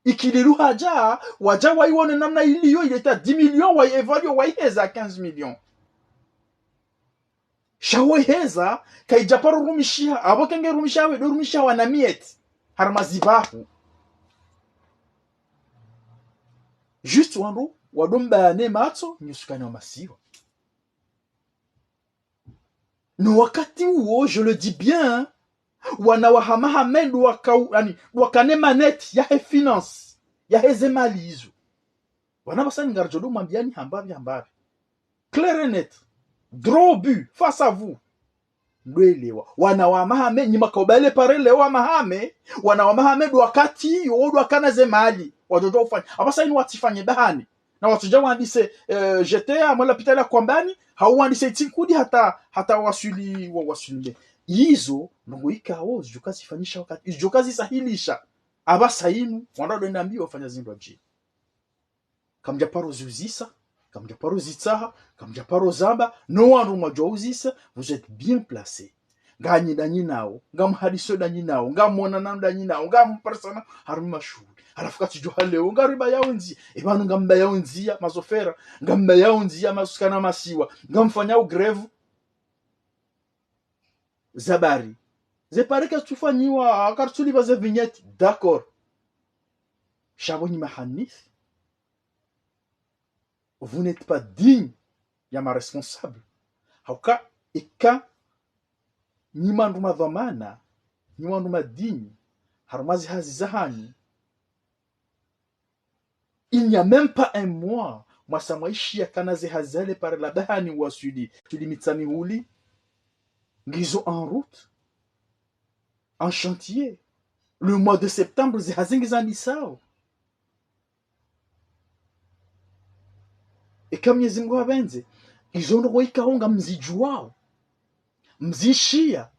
Ikililu haja, waja waione namna iliyo, il était à dix millions, wai évaluer, waiheza à quinze millions. Sha waiheza, kaijaparo rumishiha, abo kenge rumishiha, wedo rumishiha wana mieti. Harumwa zibahu. Juste wandru, wado mbayane matso, nyi usukani wa masiwa. No wakati uwo, je le dis bien, wana wa ha Mahame ndo waka-, ani, wakane manette yahe finance, yaheze mali izo. Wana pvasa ni ngaridjo do mwambiani hambapvi, hambapvi. Clair et net. Droit au but, face à vous. Ndo elewa. Wana wa Mahame, nyi makaubale pare leo wa Mahame, wana wa Mahame ndo wakati, yo ndo wakana ze mali. Wadjo do ufanya. Apvasa inu watsifanye bahani. Na watsuja wandise, eh, G T A, mwa lapitali ya Kwambani, hau wandise Itinkudi hata, hata waswili, wa, waswili mbe. Izo, ndrongo ikao, zidjo kazifanyisha wakati, zidjo kazisahilisha. Apvasa inu, wandru wado enda mbio wafanya zindru adji. Kamjaparo ziuzisa, kamjaparo zitsaha, kamjaparo zamba, no wandru mwadjua uzisa, vous êtes bien placés. Nganyi danyi nao, ngamhadiso danyi nao, ngamwonana danyi nao, ngamparisa nao, harumwa mashuhuli. Halafu katsidjo ha leo, ngaribayao ndzia, e pvanu ngambayao ndzia, mazofera, ngambayao ndzia, masukani wa masiwa, ngamfanyao grève. Zabari. Ze pare katsufanyiwa, kartsulipva ze vignette, d'accord. Sha bo nyi mahanisi. Vous n'êtes pas digne ya ma responsable. Hauka, eka, nyi wandru madhwamana, nyi wandru madini, harumwa zi hazi zahanyu. Il n'y a même pas un mois, mwasa mwaishiya kana ze hazi zale pare la bahani waswili, waswili Mitsamihuli, ngizo en route, en chantier. Le mois de septembre, ze hazi ngizandisao. Eka Mnyezi Mngu hapvendze, izo ndrongo ikao ngamzijuao, mzishiya,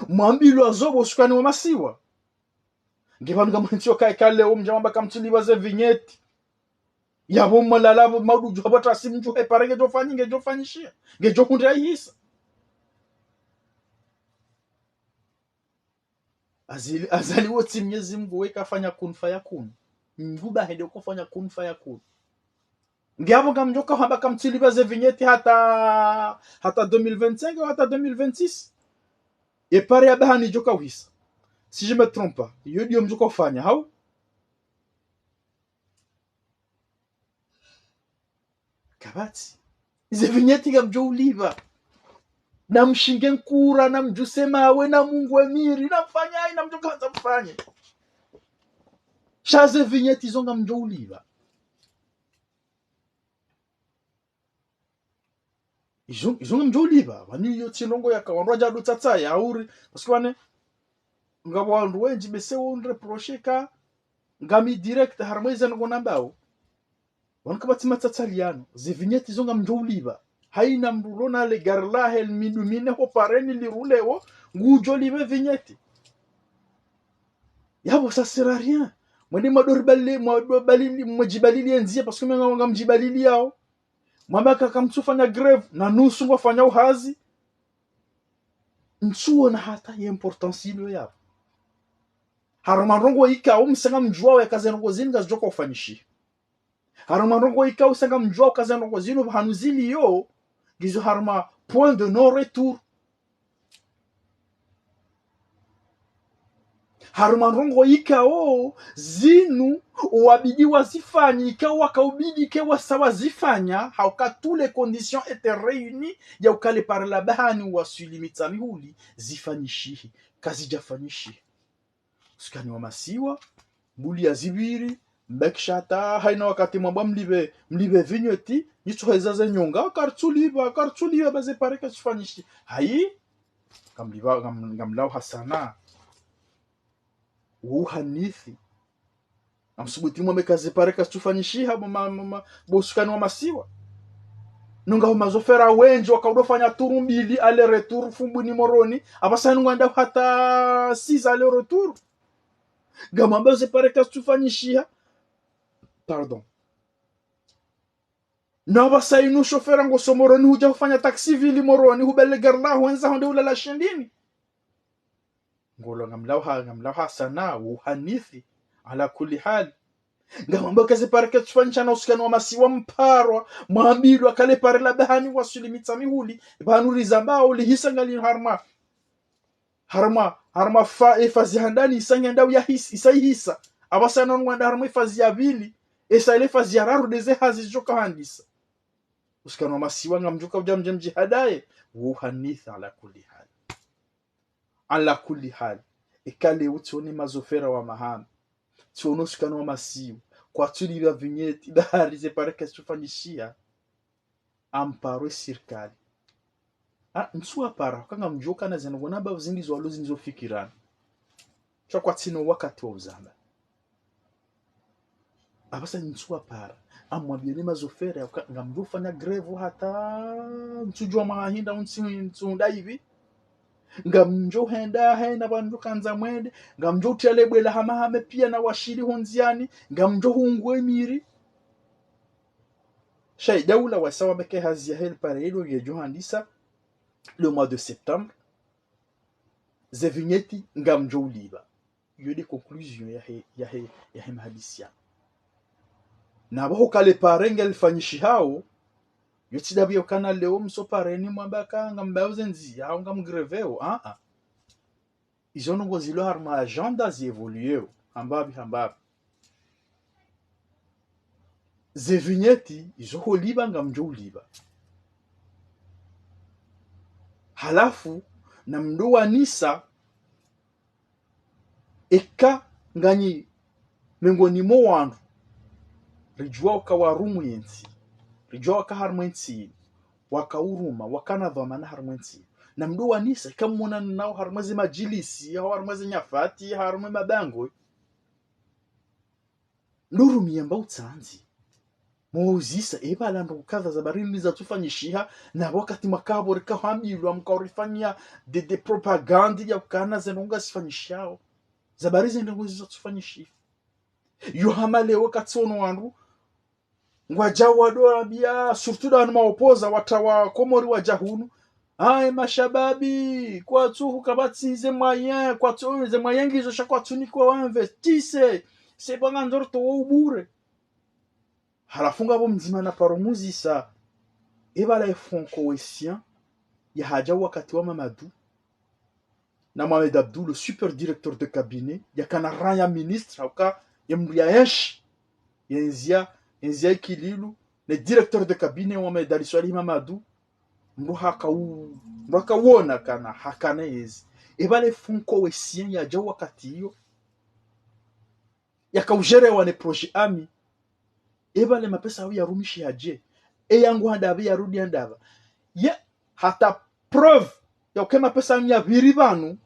mwambilwa zo bo usukani wa masiwa. Nge pvanu ngamhentsi yo kaeka leo mdja mwamba kamtsulipva ze vignette. Yabo mwalala bo maudu djuha bo tasi mdjuhe pare ngedjo fanyi, ngedjo fanyishiha, ngedjo hundra ihisa. Azali, Azali wo tsi Mnyezi Mngu, we kafanya kun fayakun. Mngu bahi nde kofanya kun fayakun. Nge apvo ngamdjo kahamba kamtsulipva ze vignette hata, hata deux mille vingt-cinq hata deux mille vingt-six. E pare ya bahani djo kauhisa. Si je me trompe pas. Iyo ndiyo mdjo kaufanya, hau? Kapvatsi. Ze vignette ngamdjo ulipva. Namshinge nkura, namdjuse mawe, namungwe miri, namfanyayi, namdjo kahandza mfanye. Sha ze vignette izo ngamdjo ulipva. Izo, izo ngamdjo ulipva. Pvanu iyo tsi ndrongo yaka wandru wadja ndo tsatsa ya uri. Parce que pvanu, ngapvo wandru wendji bese wo nreproche ka ngami direct harumwa eze ndrongo nambao. Pvanu kapvatsi matsatsaliano. Ze vignette izo ngamdjo ulipva. Haina mndru lona le gari lahe limidumine ho pareni lirulewo, ngudjo lipve vignette. Yapvo ça sert à rien. Mwende mwadori balile, mwadori balile, mwadjibalile ndzia, parce que mwe nga, ngamdjibaliliyao. Mwamba ka kamtsufanya grève, na nusu ngwafanyao hazi. Ntsuona hata ye importance ilo yapvo. Harumwa ndrongo ikao msa ngamdjuwao yaka ze ndrongo zinu ngazidjo kaufanyishiha. Harumwa ndrongo ikao msa ngamdjuwao yaka ze ndrongo zinu pvahanu ziliyo, ngizo harumwa point de non-retour. Harumwa ndrongo ikao zinu wabidi wazifanye, ikao wakaubidi ke wasa wazifanya, hauka toutes les conditions étaient réunies, ya uka le pare la bahani waswili Mitsamihuli, zifanyishihe, kazidjafanyishiha. Usukani wa masiwa, mbuli ya zipviri, mbakisha hata haina wakati mwamba mlipve, mlipve vignette, nitsuheza ze nyonga, karitsulipva, karitsulipva, ba ze pare kazifanyishiha. Hayi, ngamlipva, ngam-, ngamlao hasana. Wo uhanisi. Ngamsubuti mwambe ka ze pare kazitsufanyishiha, bo ma-, ma-, ma-, bo usukani wa masiwa. Nunga ho mazofera wendji wakaudofanya turu mbili aller-retour Fumbuni Moroni, apvasa inu ngwendao hata six aller-retour. Ngamwamba ze pare kazitsufanyishiha. Pardon. Na apvasa inu shofera ngoso Moroni hudja hufanya taxi ville Moroni, hubele gari laho hwendza honde ulala shindini. Ngolo ngamlao ha-, ngamlao hasana, wo uhanisi, ala kulli hali. Ngamwamba ka ze pare kazitsufanyishiha na usukani wa masiwa mparwa, mwambilwa ka le pare la bahani waswili Mitsamihuli, pvanu rizambao lihisa ngali harumwa, harumwa, harumwa fa-, e fazi handani isa ngendao ya his-, isa ihisa. Apvasa inu ngwendao harumwa e fazi ya pvili, esa ile fazi ya raru ndeze hazi zidjo kahandisa. Usukani wa masiwa ngamdjo kaudja mdje mdjihadaye, wo uhanisi ala kulli hali. Ala kulli hali. Eka leo tsione mazofera wa mahame. Tsiono usukani wa masiwa. Kwatsulipva vignette, bahari ze pare kazitsufanyishiha. Amparwe sirikali. Ah, ntsuwapara, hauka ngamdjo kana ze ndrongo nambao zindizo walo zindizo fikirani. Sha kwatsina wakati wa uzamba. Apvasa ntsuwapara. Amwambieni mazofera, hauka ngamdjofanya grève hata ntsudjuwa mwahinda untsi, ntsu nda ipvi. Ngamdjohenda, hena pvandru kandza mwende. Ngamdjotia le bwe la hamahame pia na washili hondziani. Ngamdjohungwe miri. Sha idaula wasa wambe ke hazi yahe le pare ilo ngedjohandisa le mois de septembre. Ze vignette ngamdjo ulipva. Iyo nde conclusion yahe, yahe, yahe mahadisi yanu. Na apvaho ka le pare ngelifanyishihao, iyo tsi ndapvo ya ukana leo mso pareni mwamba ka ngambayao ze ndzia, hau ngamgreveo, ah, ah. Izo ndrongo zilo harumwa agenda zi évoluéo, hambapvi, hambapvi. Ze vignette, izo holipva ngamdjo ulipva. Halafu, namdo wanisa, eka nganyi mengoni mo wandru, ridjuwa waka warumu yentsi, ridjuwa waka harumwa entsi, waka uruma, wakana dhwamana harumwa entsi. Namdo wanisa, eka mwonana nao harumwa ze madjilisi, hau harumwa ze nyafati, harumwa mabangwe. Ndo rumiya mba utsandzi. Mwauzisa, eba lando ukadha za habari ni zatsufanyishiha, na wakati mwakapvo rika hambilwa, mkaurifanyia de, de propagande ya ukana ze ndrongo zifanyishihao. Za habari ze ndrongo zatsufanyishiha. Yo hama leo katsono wandru, ngwadja wado wambia, surtout nda wanu maopoza, wata wa Komori wadja hunu, Aye mashababi, kwatsu hukapvatsi ze moyen, kwatsu ze moyen ngizo sha kwatsu nikwa wa investisse, se pvanga ndzorto wo ubure. Halafu ngapvo mdzima na paro muzisa, epvala e Fonds Cohésien, yahadja wakati wa Mamadou, na Mohamed Abdou, le super directeur de cabinet, yakana rang ya ministre, hauka ye mndru ya enshi, yenzia, yenzia Ikililu, ne directeur de cabinet wa Mohamed Ali Soilihi Mamadou, mndru haka u, mndru haka wona kana, hakana yezi. Epvala e Fonds Cohésien yadja wakati iyo, yaka udjerewa ne projet AMI. Epvala e mapesa yawo yarumishiha dje? E yangu handapvi yarudi handapva? Ye, hata preuve ya uka e mapesa yanu yapviri pvanu,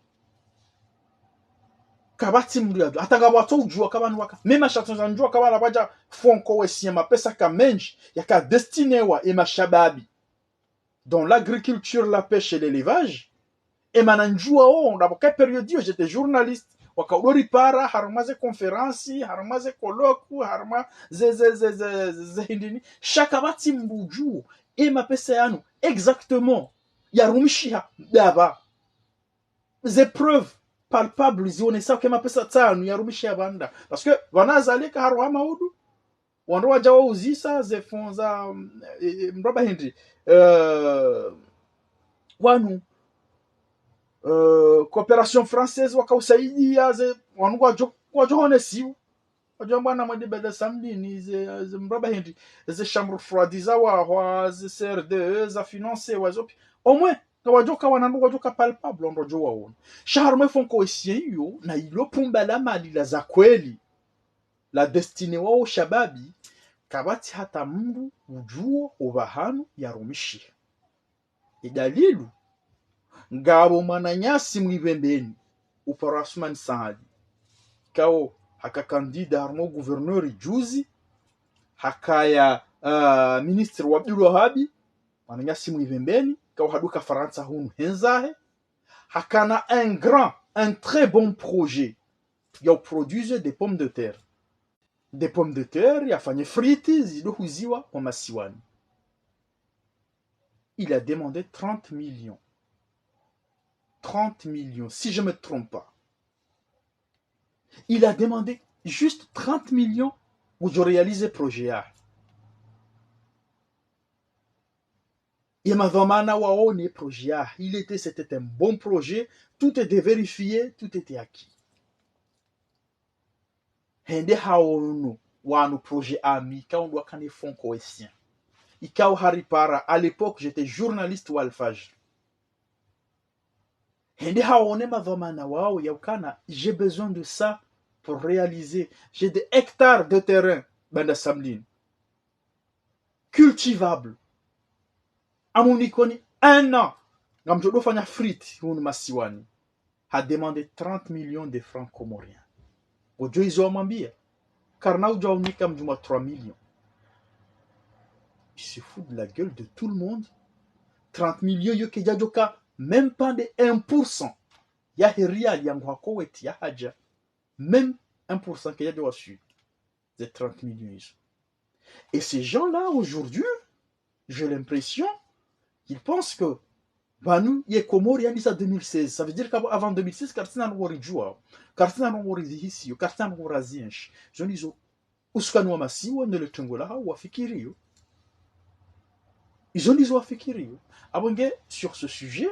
kapvatsi mndru yadjua. Hata ngapvo watso udjua ka pvanu waka. Même sha tsondza ndjua ka pvala pvwadja Fonds Cohésien, mapesa ka mendji, yaka destinewa e mashababi dans l'agriculture, la pêche et l'élevage. E mana ndjua wo, ndapvo ka période iyo, j'étais journaliste. Waka udjo ripara, harumwa ze conférence, harumwa ze colloque, harumwa ze, ze, ze, ze, ze, ze hindrini. Sha kapvatsi mndru udjua e mapesa yanu exactement yarumishiha ndapva. Ze preuves palpables zionesa uka e mapesa tsanu yarumishiha pvanda. Parce que pvanu Azali ka haroha maudu, wandru wadja wauzisa ze fonds za, mm, eh, eh, mraba hindri, eh, wanu, eh, coopération française waka usaidia ze, wanu wadjo, wadjo honesiwa. Wadjo mbwana mwedi bada samdini ze, ze mraba hindri, ze chambres froides za wahwa, ze C R D E, za finances, wazo pi. Au moins, nga wadjo ka wana ndru wadjo ka palpable, ndro djo waona. Sha harumwa e Fonds Cohésien iyo, na ilo pumba la mali la za kweli la destinewa o shababi, kapvatsi hata mndru udjua opvahanu yarumishiha. E dalilu, ngapvo mwananyasi Mwibembeni, upara Assoumani Saadi, kao haka candidat harumwa gouverneur juzi, hakaya, ah, ministre wa Abdul Wahabi, mwananyasi Mwibembeni, kao haduka Farantsa hunu hendzahe, hakana un grand, un très bon projet ya uproduire des pommes de terre. Des pommes de terre, yafanye frites, zidjo huziwa kwa masiwani. Il a demandé trente millions. Trente millions, si je me trompe pas. Il a demandé juste trente millions pour réaliser projet yahe. Ye madhwamana waone projet yahe. Il était, c'était un bon projet. Tout était vérifié, tout était acquis. Hende haono wanu projet AMI, ikao ndo wakana e Fonds Cohésien. Ikao haripara, à l'époque, j'étais journaliste wa Al-Fajr. Hende haone madhwamana wao ya ukana, j'ai besoin de ça pour réaliser. J'ai des hectares de terrain, banda Samlini, cultivables. Amunikoni un an, ngamdjo ndo fanya frites hunu masiwani. Ha demandé trente millions de francs comoriens. Ngodjo izo wamwambia, karina udjo unika mdjuma trois millions. Il se fout de la gueule de tout le monde. Trente millions yo kayadjoka même pas de un pour cent yahe riali yangu ha Koweït yahadja. Même un pour cent kayadjo waswili ze trente millions izo. Et ces gens-là, aujourd'hui, j'ai l'impression qu'ils pensent que pvanu ye Komori yandisa deux mille seize. Ça veut dire qu'avant deux mille seize, karitsina ndrongo ridjuao. Karitsina ndrongo rizihisio, karitsina ndrongo razienshi. Izo ndizo usukani wa masiwa ne le tengwe lahao wafikirio. Izo ndizo wafikirio. Apvo nge, sur ce sujet,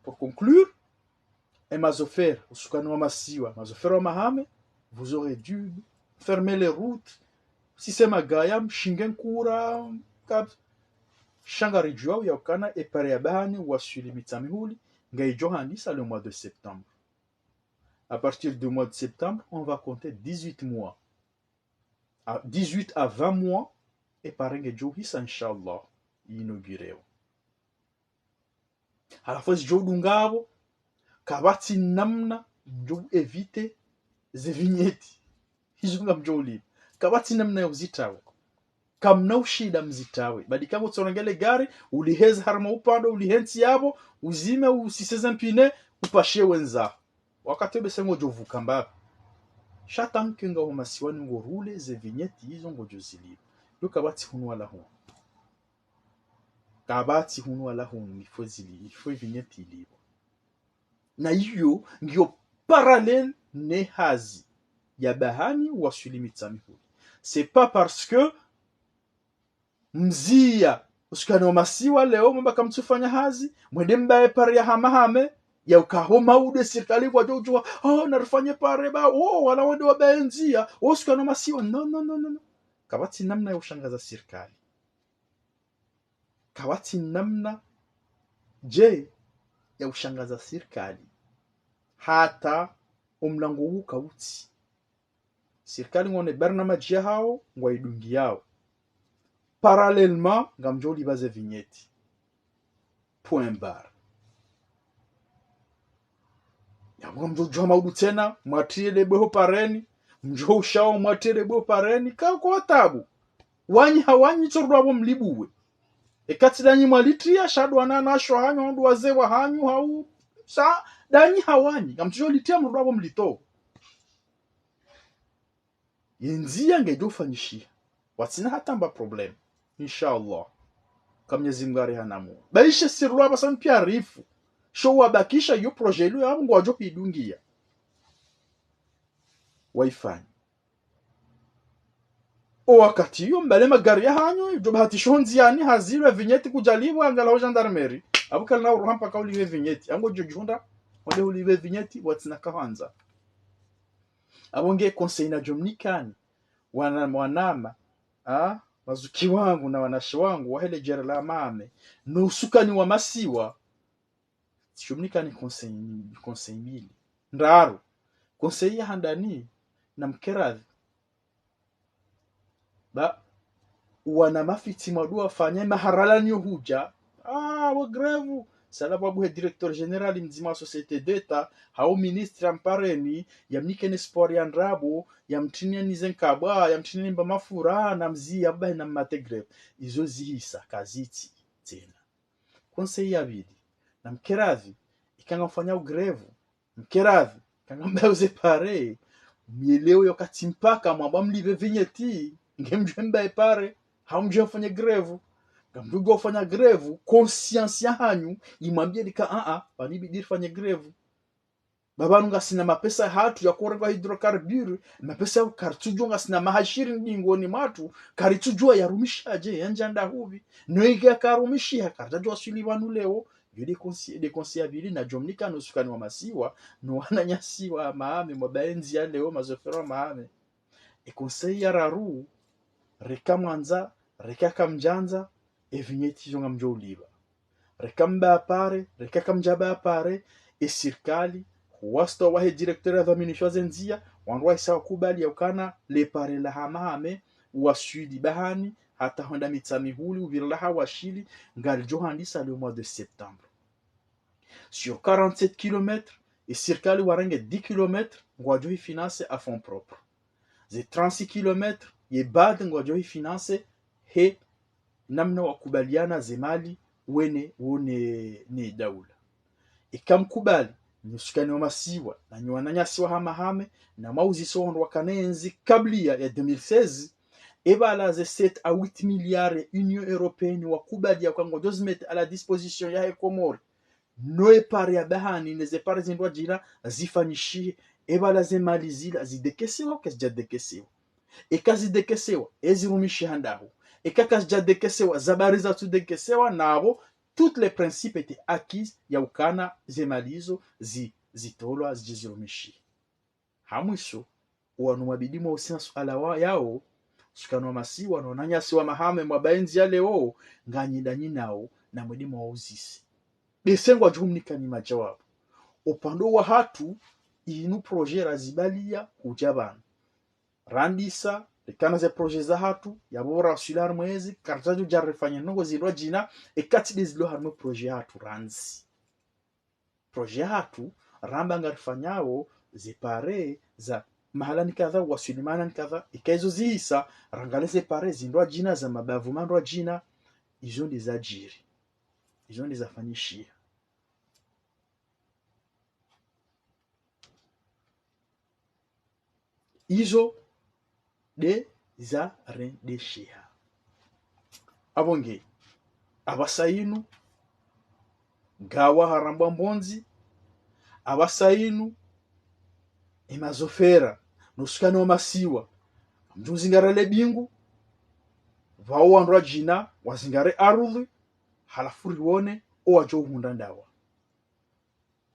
pour conclure, e mazofera, usukani wa masiwa, mazofera wa mahame, vous aurez dû fermer les routes. Si c'est Magaya, mshinge nkura, kab-, sha ngaridjuao ya ukana e pare ya bahari waswili Mitsamihuli, ngayidjo handisa le mois de septembre. À partir du mois de septembre, on va compter dix-huit mois. À dix-huit à vingt mois, e pare ngedjo hisa, Inch'Allah, inaugureo. Halafu zidjo dunga apvo, kapvatsi namna mdjo éviter ze vignettes. Izo ngamdjo ulipva. Kapvatsi namna ya uzitawa. Kamna ushinda mzitawe. Badi kama utsorongele gari, uliheze harumwa upando, ulihentsi yapvo, uzime, usiseze mpine, upashe wendza. Wakati wo bese ngodjo vuka mbapvi. Sha tanki ngaho masiwani ngo roule, ze vignettes izo ngodjo zilipva. Yo kapvatsi hunu wala hunu. Kapvatsi hunu wala hunu, il faut zili, il faut vignette ilipvwe. Na iyo ngiyo parallèle ne hazi ya bahani waswili Mitsamihuli. C'est pas parce que mziya usukani wa masiwa leo mwamba kamtsufanya hazi, mwende mbaye pare ya hamahame, ya uka ho maudu e sirikali ngwadjo udjuwa, oh, narifanye pare ba, oh, wala wende wabaye ndziya, oh, usukani wa masiwa. Non, non, non, non, non. Kapvatsi namna ya ushangaza sirikali. Kapvatsi namna dje ya ushangaza sirikali. Hata omlango wu kautsi. Sirikali ngwone barnamaji yahawo, ngwaidungiyao. Parallèlement, ngamdjo ulipva ze vignette. Point barre. Yapvo ngamdjo udjuwa maudu tsena, mwatriye debwe ho pareni, mdjo ushao mwatriye debwe ho pareni, ka kwa tabu. Wanyi ha wanyi tsorudwa pvo mlipvuwe. Eka tsi danyi mwalitriya, sha ndo wananyasho hanyu, ndo wazee wahanyu, hau, sha danyi ha wanyi, ngamdjo litriya mrudwa pvo mlitowe. Ye ndziya ngedjo ufanyishiha. Watsina hata mba problème. Inshallah. Ka Mnyezi Mngu arihanamu. Baishe sirulwa pvasa mpiya rifu. Sho wabakisha yo projet ilo ya Mngu wadjo hidungiya. Waifanya. O wakati iyo mbale magari yahanyu, idjo bahati sho ndziyani, hazi ilwe vignette kudjalipvwa, angala ho gendarmerie. Apvo kalina uruha mpaka ulipve vignette. Angodjo djihundra, wende ulipve vignette, watsina kahwandza. Apvo nge conseil nadjo mnikani, wana, wanama, ah, mazuki wangu na wanashe wangu, wahe le djera la mame, no usukani wa masiwa, tsisho mnikani conseil, conseil mbili. Ndraru, conseil ya handani, na mkeradhi. Ba, wana mafitsi mwadru wafanya, maharalani yo hudja. Ah, wo grève. Sala pvwabuhe directeur général mdzima wa société d'État, hau ministre ampareni, yamnikeni sport ya ndrabo, yamtrinieni ze nkabwa, yamtrinieni mba mafura, na mziya, bahi na mmate grève. Izo zihisa, kazitsi, tsena. Conseil ya pvili, na mkeradhi, ika ngamfanyao grève, mkeradhi, ika ngambayao ze pare, myelewe yo katsi mpaka mwamba mlipve vignette, nge mdjuwe mbaye pare, hau mdjuwe mfanye grève. Ngamdjo udjuwa ufanya grève, conscience yahanyu, imwambiye lika, ah, ah, pvanu ibidi rifanye grève. Ba pvanu ngasina mapesa hatru ya kurenga hydrocarbures, mapesa ya karitsudjuwa ngasina maha shirini dingoni mwatru, karitsudjuwa yarumishiha dje, yandja ndahupvi. No ike yakarumishiha, karitsadjuwa swili pvanu leo, yo de conseil, de conseil ya pvili nadjo mnika no usukani wa masiwa, no wananyasi wa mame, mwabaye ndziya leo, mazofero wa mame. E conseil ya raru, reka mwandza, reka kamdjandza, e vignette izo ngamdjo ulipva. Reka mbaya pare, reka kamdjabaya pare, e sirikali, huwasitwa wahe directeur ya dhwaminisho ze ndziya, wandru wahisa wakubali ya ukana le pare la hamahame, waswili bahani, hata hwenda Mitsamihuli, upvira laha washili, ngalidjo handisa le mois de septembre. Sur quarante-sept kilomètres, e sirikali warenge dix kilomètres, ngwadjo hi financer à fonds propres. Ze trente-six kilomètres, ye bad ngwadjo hi financer, he namna wakubaliana ze mali wene, wone ne daula. Ika mkubali, nyi usukani wa masiwa, na nyi wananyasi wa hamahame, na mwauzise wandru wakana yentsi kabla ya deux mille seize, e pvala ze sept à huit milliards Union Européenne wakubali ya uka ngwadjo zi mettre à la disposition yahe Komori. No e pare ya bahani, ne ze pare zindru djina zifanyishihe, e pvala ze mali zila zidekesewa, kazidja dekesewa. Eka zidekesewa, e zirumishiha ndahu. Eka kazidja dekesewa, zabari zatsu dekesewa, na apvo, toutes les principes étaient acquis, ya ukana ze mali izo zi, zitolwa, zidje zirumishihe. Ha mwiso, wanu mwabidi mwauzise masuala wa, yao, usukani wa masiwa, no wananyasi wa mahame, mwabaye ndziya leo, nganyi danyi nao, na mwabidi mwauzise. Bese ngwadjo mnikani majawabu. Upande wahatru, inu projet razibaliya, hudja pvanu. Randisa, rikana ze projet zahatru, yapvo raswili harumwa ezi, karitsadjo dja rifanye ndrongo zindru djina, eka tsi de zilo harumwa projet yahatru randzi. Projet yahatru, ramba ngarifanyao, ze pare, za mahalani kadha, waswili mahalani kadha, ika izo zihisa, rangaliye ze pare, zindru djina, za mabavu mandru djina, izo nde zadjiri. Izo nde zafanyishiha. Izo nde zarendesheha. Apvo nge, Apvasa inu, ngawa harambwa mbondzi, apvasa inu, emazofera, no usukani wa masiwa, ngamdjo uzingara le bingu, pvao wandru wadjina, wazingare arudhi, halafu riwone, owadjo uhundra ndawa.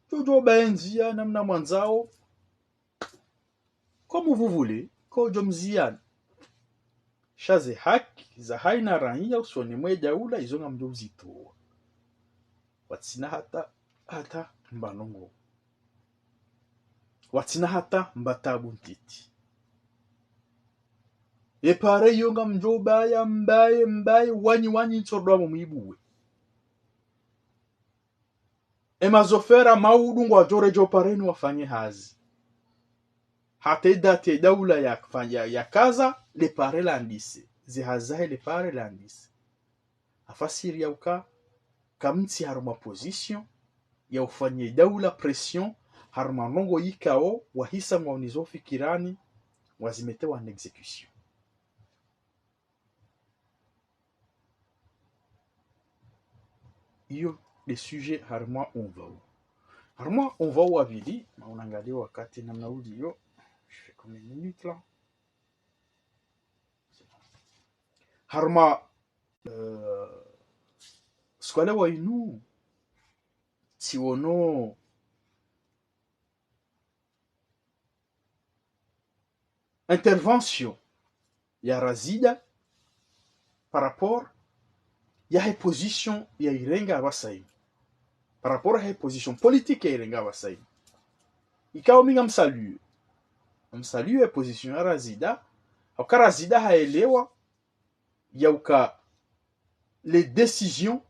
Djodjo baye ndziya namna mwandzao, comme vous voulez, kodjo mziyani. Sha ze haki za haina raiya usoni mwe daula izo ngamdjo uzitowa. Watsina hata, hata mbanongo. Watsina hata mbatabu ntiti. Epare iyo ngamdjo baya, mbaye, mbaye, wanyi, wanyi, ntsordo amo mwibuwe. Emazofera maudu ngwadjo redjeya opare inu wafanye hazi. Hata edati edaula ya, ya, yakaza, lepare landise. Ze hazi zahe lepare landise. Afasiri ya uka, kamtsi harumwa position, ya ufanye daula pression, harumwa ndrongo yikao, wahisa ngwaunizo fikirani, wazimete en exécution. Iyo nde sujet harumwa omva u. Harumwa omva u wa pvili, ma unangalie wakati namna uliyo. Je fais combien de minutes là? Harumwa, euh, siku wa leo inu, tsiwono intervention ya Razida par rapport yahe position yayirenga apvasa inu. Par rapport yahe position politique yayirenga apvasa inu. Ikao mi ngamsaluer. Ngamsaluer position ya Razida. Hauka Razida haelewa ya uka les décisions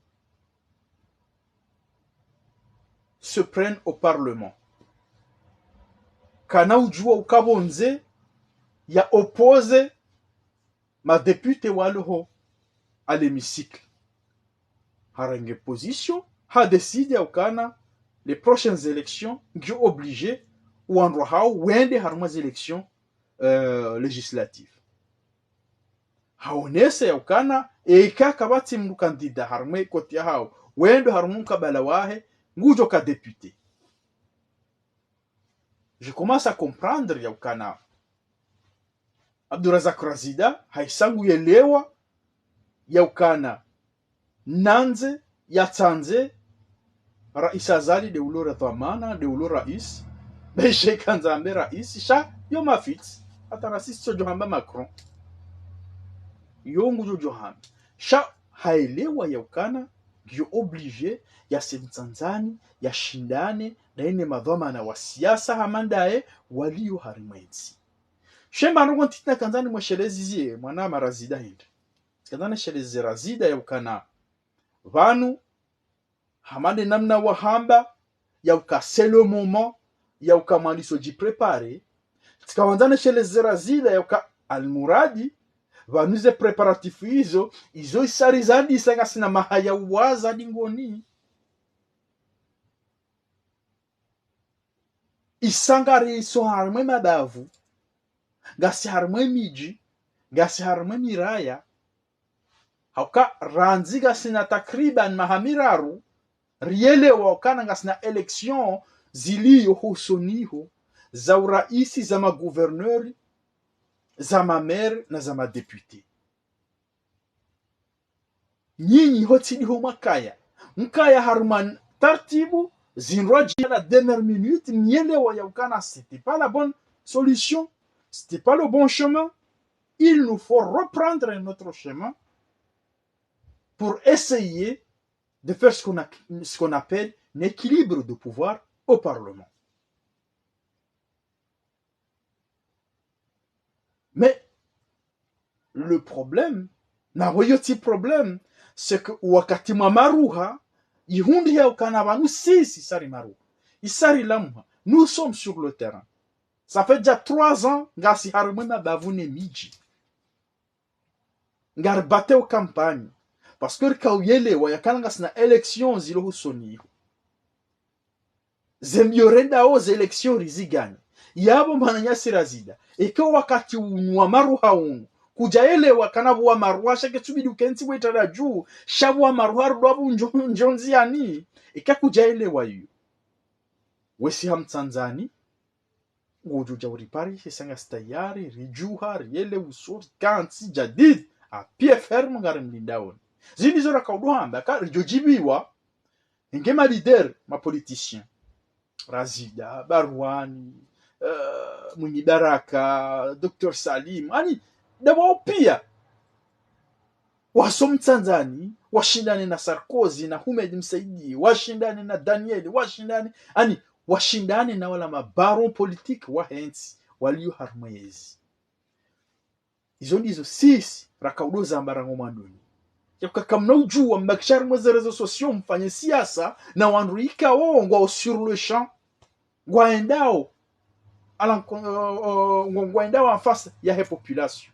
se prennent au Parlement. Kana udjua uka pvondze ya opposer madéputés waloho à l'hémicycle. Harenge position, ha décider ya ukana les prochaines élections, ngiyo obligé, wandru hao wende harumwa ze élections, euh, législatives. Haonese ya ukana, eka kapvatsi mndru candidat harumwa e côté yahawo, wendo harumwa mkabala wahe, ngudjo ka député. Je commence à comprendre ya ukana Abdourazak Razida, haisa nguyelewa ya ukana nandze, yatsandze, Rais Azali nde ulo ra dhwamana, nde ulo rais, be she kandza ambe rais, sha yo mafitsi, hata rais tsodjo hamba Macron. Yo ngudjo djo hamba. Sha haelewa ya ukana, ngiyo obligé, yase mtsandzani, yashindane, ndaye ne madhwamana wa siasa hama ndaye, waliyo harimwa entsi. She mba ndrongo ntiti nakandzani mweshelezi ziye, mwana Razida hindri. Tsikandza nesheleze Razida ya ukana pvanu, hama nde namna wahamba, ya uka c'est le moment, ya uka mwandiso djipréparer. Tsikawandza nesheleze Razida ya uka almuradi, pvanu ze préparatifs izo, izo isari zandisa ngasina maha ya uwaza dingoni. Isa ngariso harimwa e mabavu, ngasi harimwa e midji, ngasi harimwa e miraya, hauka randzi ngasina takriban maha miraru, rielewa ukana ngasina élections ziliyo hosoni ho, za uraisi, za magouverneurs, za mamaires na za madéputés. Nyinyi ho tsi ndiho mwakaya. Mkaya harumwa tartibu, zindru djia la dernière minute, mielewa ya ukana, c'était pas la bonne solution, c'était pas le bon chemin. Il nous faut reprendre un autre chemin pour essayer de faire ce qu'on a, ce qu'on appelle un équilibre de pouvoir au Parlement. Mais le problème, na weyo tsi problème, c'est que wakati mwa maruha, ihundri ya ukana pvanu sisi isari maruha, isari lamha. Nous sommes sur le terrain. Ça fait déjà trois ans, ngasi harimwa e mabavu ne midji. Ngari bateo campagne. Parce que rika uyelewa ya ukana ngasina élections zilo hosoni ho. Ze mbio rendao ze élections riziganye. Yapvo mwananyasi Razida. Eka wakati unu wa maruha unu, Kudjaelewa kana pvwa maruha sha ketsubidi ukentsi bwe tadadju, sha pvwa maruha rudwa pvu ndjo, ndjo ndziani. Eka kudjaelewa iyo. Wesi ha Mtsandzani, ngudjo dja uri pari, sha ngasi tayari, ridjuha, rielewe uso, rikantsi, jadid, à pied ferme ngari mlindaoni. Zini zo raka udo hamba, ka ridjo djibiwa, nge ma leader, ma politiciens. Razida, Barwani, eh, Mwinyi Baraka, Docteur Salim, ani, ndapvo pia. Waso Mtsandzani, washindane na Sarkozy, na Houmed Msaidie, washindane na Daniel, washindane, ani, washindane na wala ma barons politiques wahe ntsi, walio harumwa yezi. Izo ndizo sisi raka udo zamba rangu mwandoni. Yauka kamna udjuwa mbakisha harimwa ze réseaux sociaux mfanye siasa na wandru ikao ngwao sur le champ. Ngwaendao. Ala nko-, euh, euh, ngwa-, ngwaendao en face yahe population.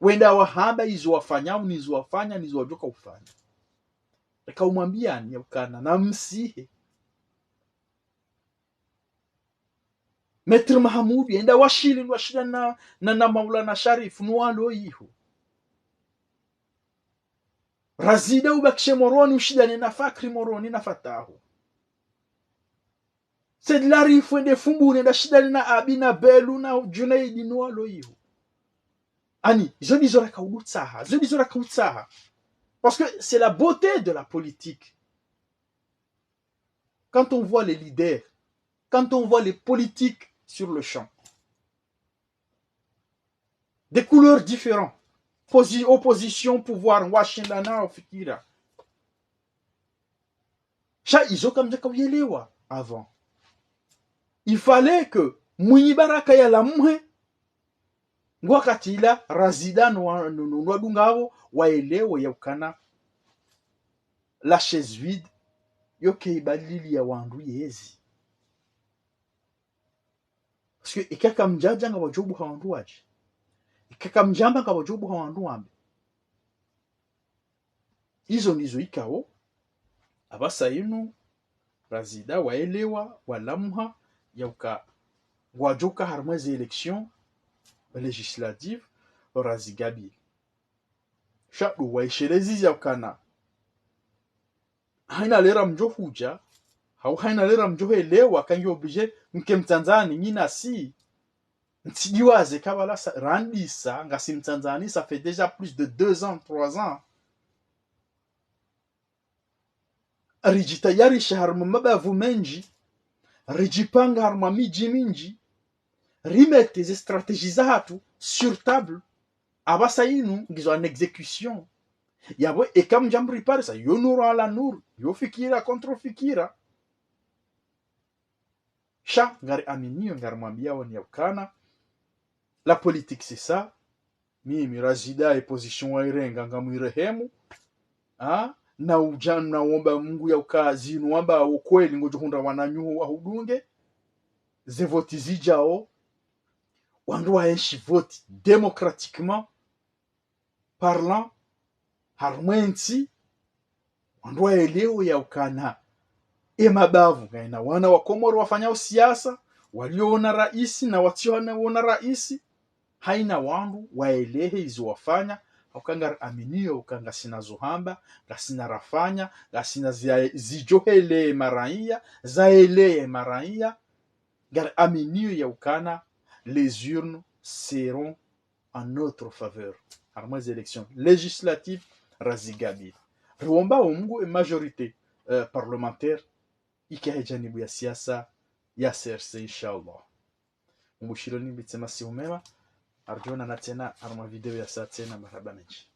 Wenda wahamba izo wafanya, au nizo wafanya, nizo wadjoka ufanya. Raka umwambiani yaukana, na msihe. Maître Mahamudu, yenda washili, washila na, na, na Maulana Sharif, nuwalo iho. Razida ubakishe Moroni, ushidane na Fakri Moroni na Fatahu. Said Larifou, ende Fumbuni, enda shidane na Abi, na Belu, na Junaidi, nuwalo iho. Ani, zo ndizo raka udutsaha, zo ndizo raka utsaha. Parce que c'est la beauté de la politique. Quand on voit les leaders, quand on voit les politiques sur le champ, des couleurs différentes, posi-, opposition, pouvoir, washindana, ufikira. Sha izo kamdjaka uyelewa avant. Il fallait que Mwinyi Baraka yalamhe, ngwakati ila Razida no wa-, no, no, no wadungao waelewe yaukana la chaise vide, yo keibadili ya wandru yezi. Parce que ikaka mdjadja ngapvo djobu ha wandru wadji. Ikaka mdjamba ngapvo djobu ha wandru wambe. Izo ndizo ikao, apvasa inu, Razida waelewa, walamha, yauka, ngwadjoka harimwa ze élections législatives, Razigabile. Sha ndo waishelezi yaukana. Haina lera mdjo hudja, hau haina lera mdjo helewa, kangi obligé, mke Mtsandzani, nyi nasi, ntsidiwaze kabala sa, randisa, ngasi Mtsandzani, ça fait déjà plus de deux ans, trois ans. Ridjitayarisha harumwa mabavu mendji, ridjipanga harumwa midji mindji, rimete ze stratégie zahatru sur table, apvasa inu ngizo en exécution. Yapvo eka mdja mriparisa, yo nuru ala nuru, yo fikira contre fikira. Sha, ngari aminio, ngari mwambiao ni yaukana. La politique, c'est ça. Mimi, Razida, ye position wairenga, ngamwirehemu. Ah, na udja, na womba Mungu yauka zinu wamba wo kweli, ngodjo hundra wananyuho wahudunge. Ze voti zidjao. Wandru waenshi vote démocratiquement parlant, harumwa entsi, wandru waelewe yaukana. E mabavu, ngaina wana wa Komoro wafanyao siasa, walio ona raisi na watsio ona, ona raisi, haina wandru waelehe izo wafanya, hauka ngari aminio, uka ngasina zo hamba, ngasina rafanya, ngasina zia-, zidjohele maraiya, zaeleye maraiya, ngari aminio yaukana, les urnes seront en notre faveur. Harumwa ze élections législatives, Razigabile. Riwomba o Mungu e majorité, euh, parlementaire, ike he janibu ya siasa ya C R C, inshallah. Mungu shilo ni bitse masihu mema, ardjona na tsena, harumwa video yasa tsena, marahaba mendji.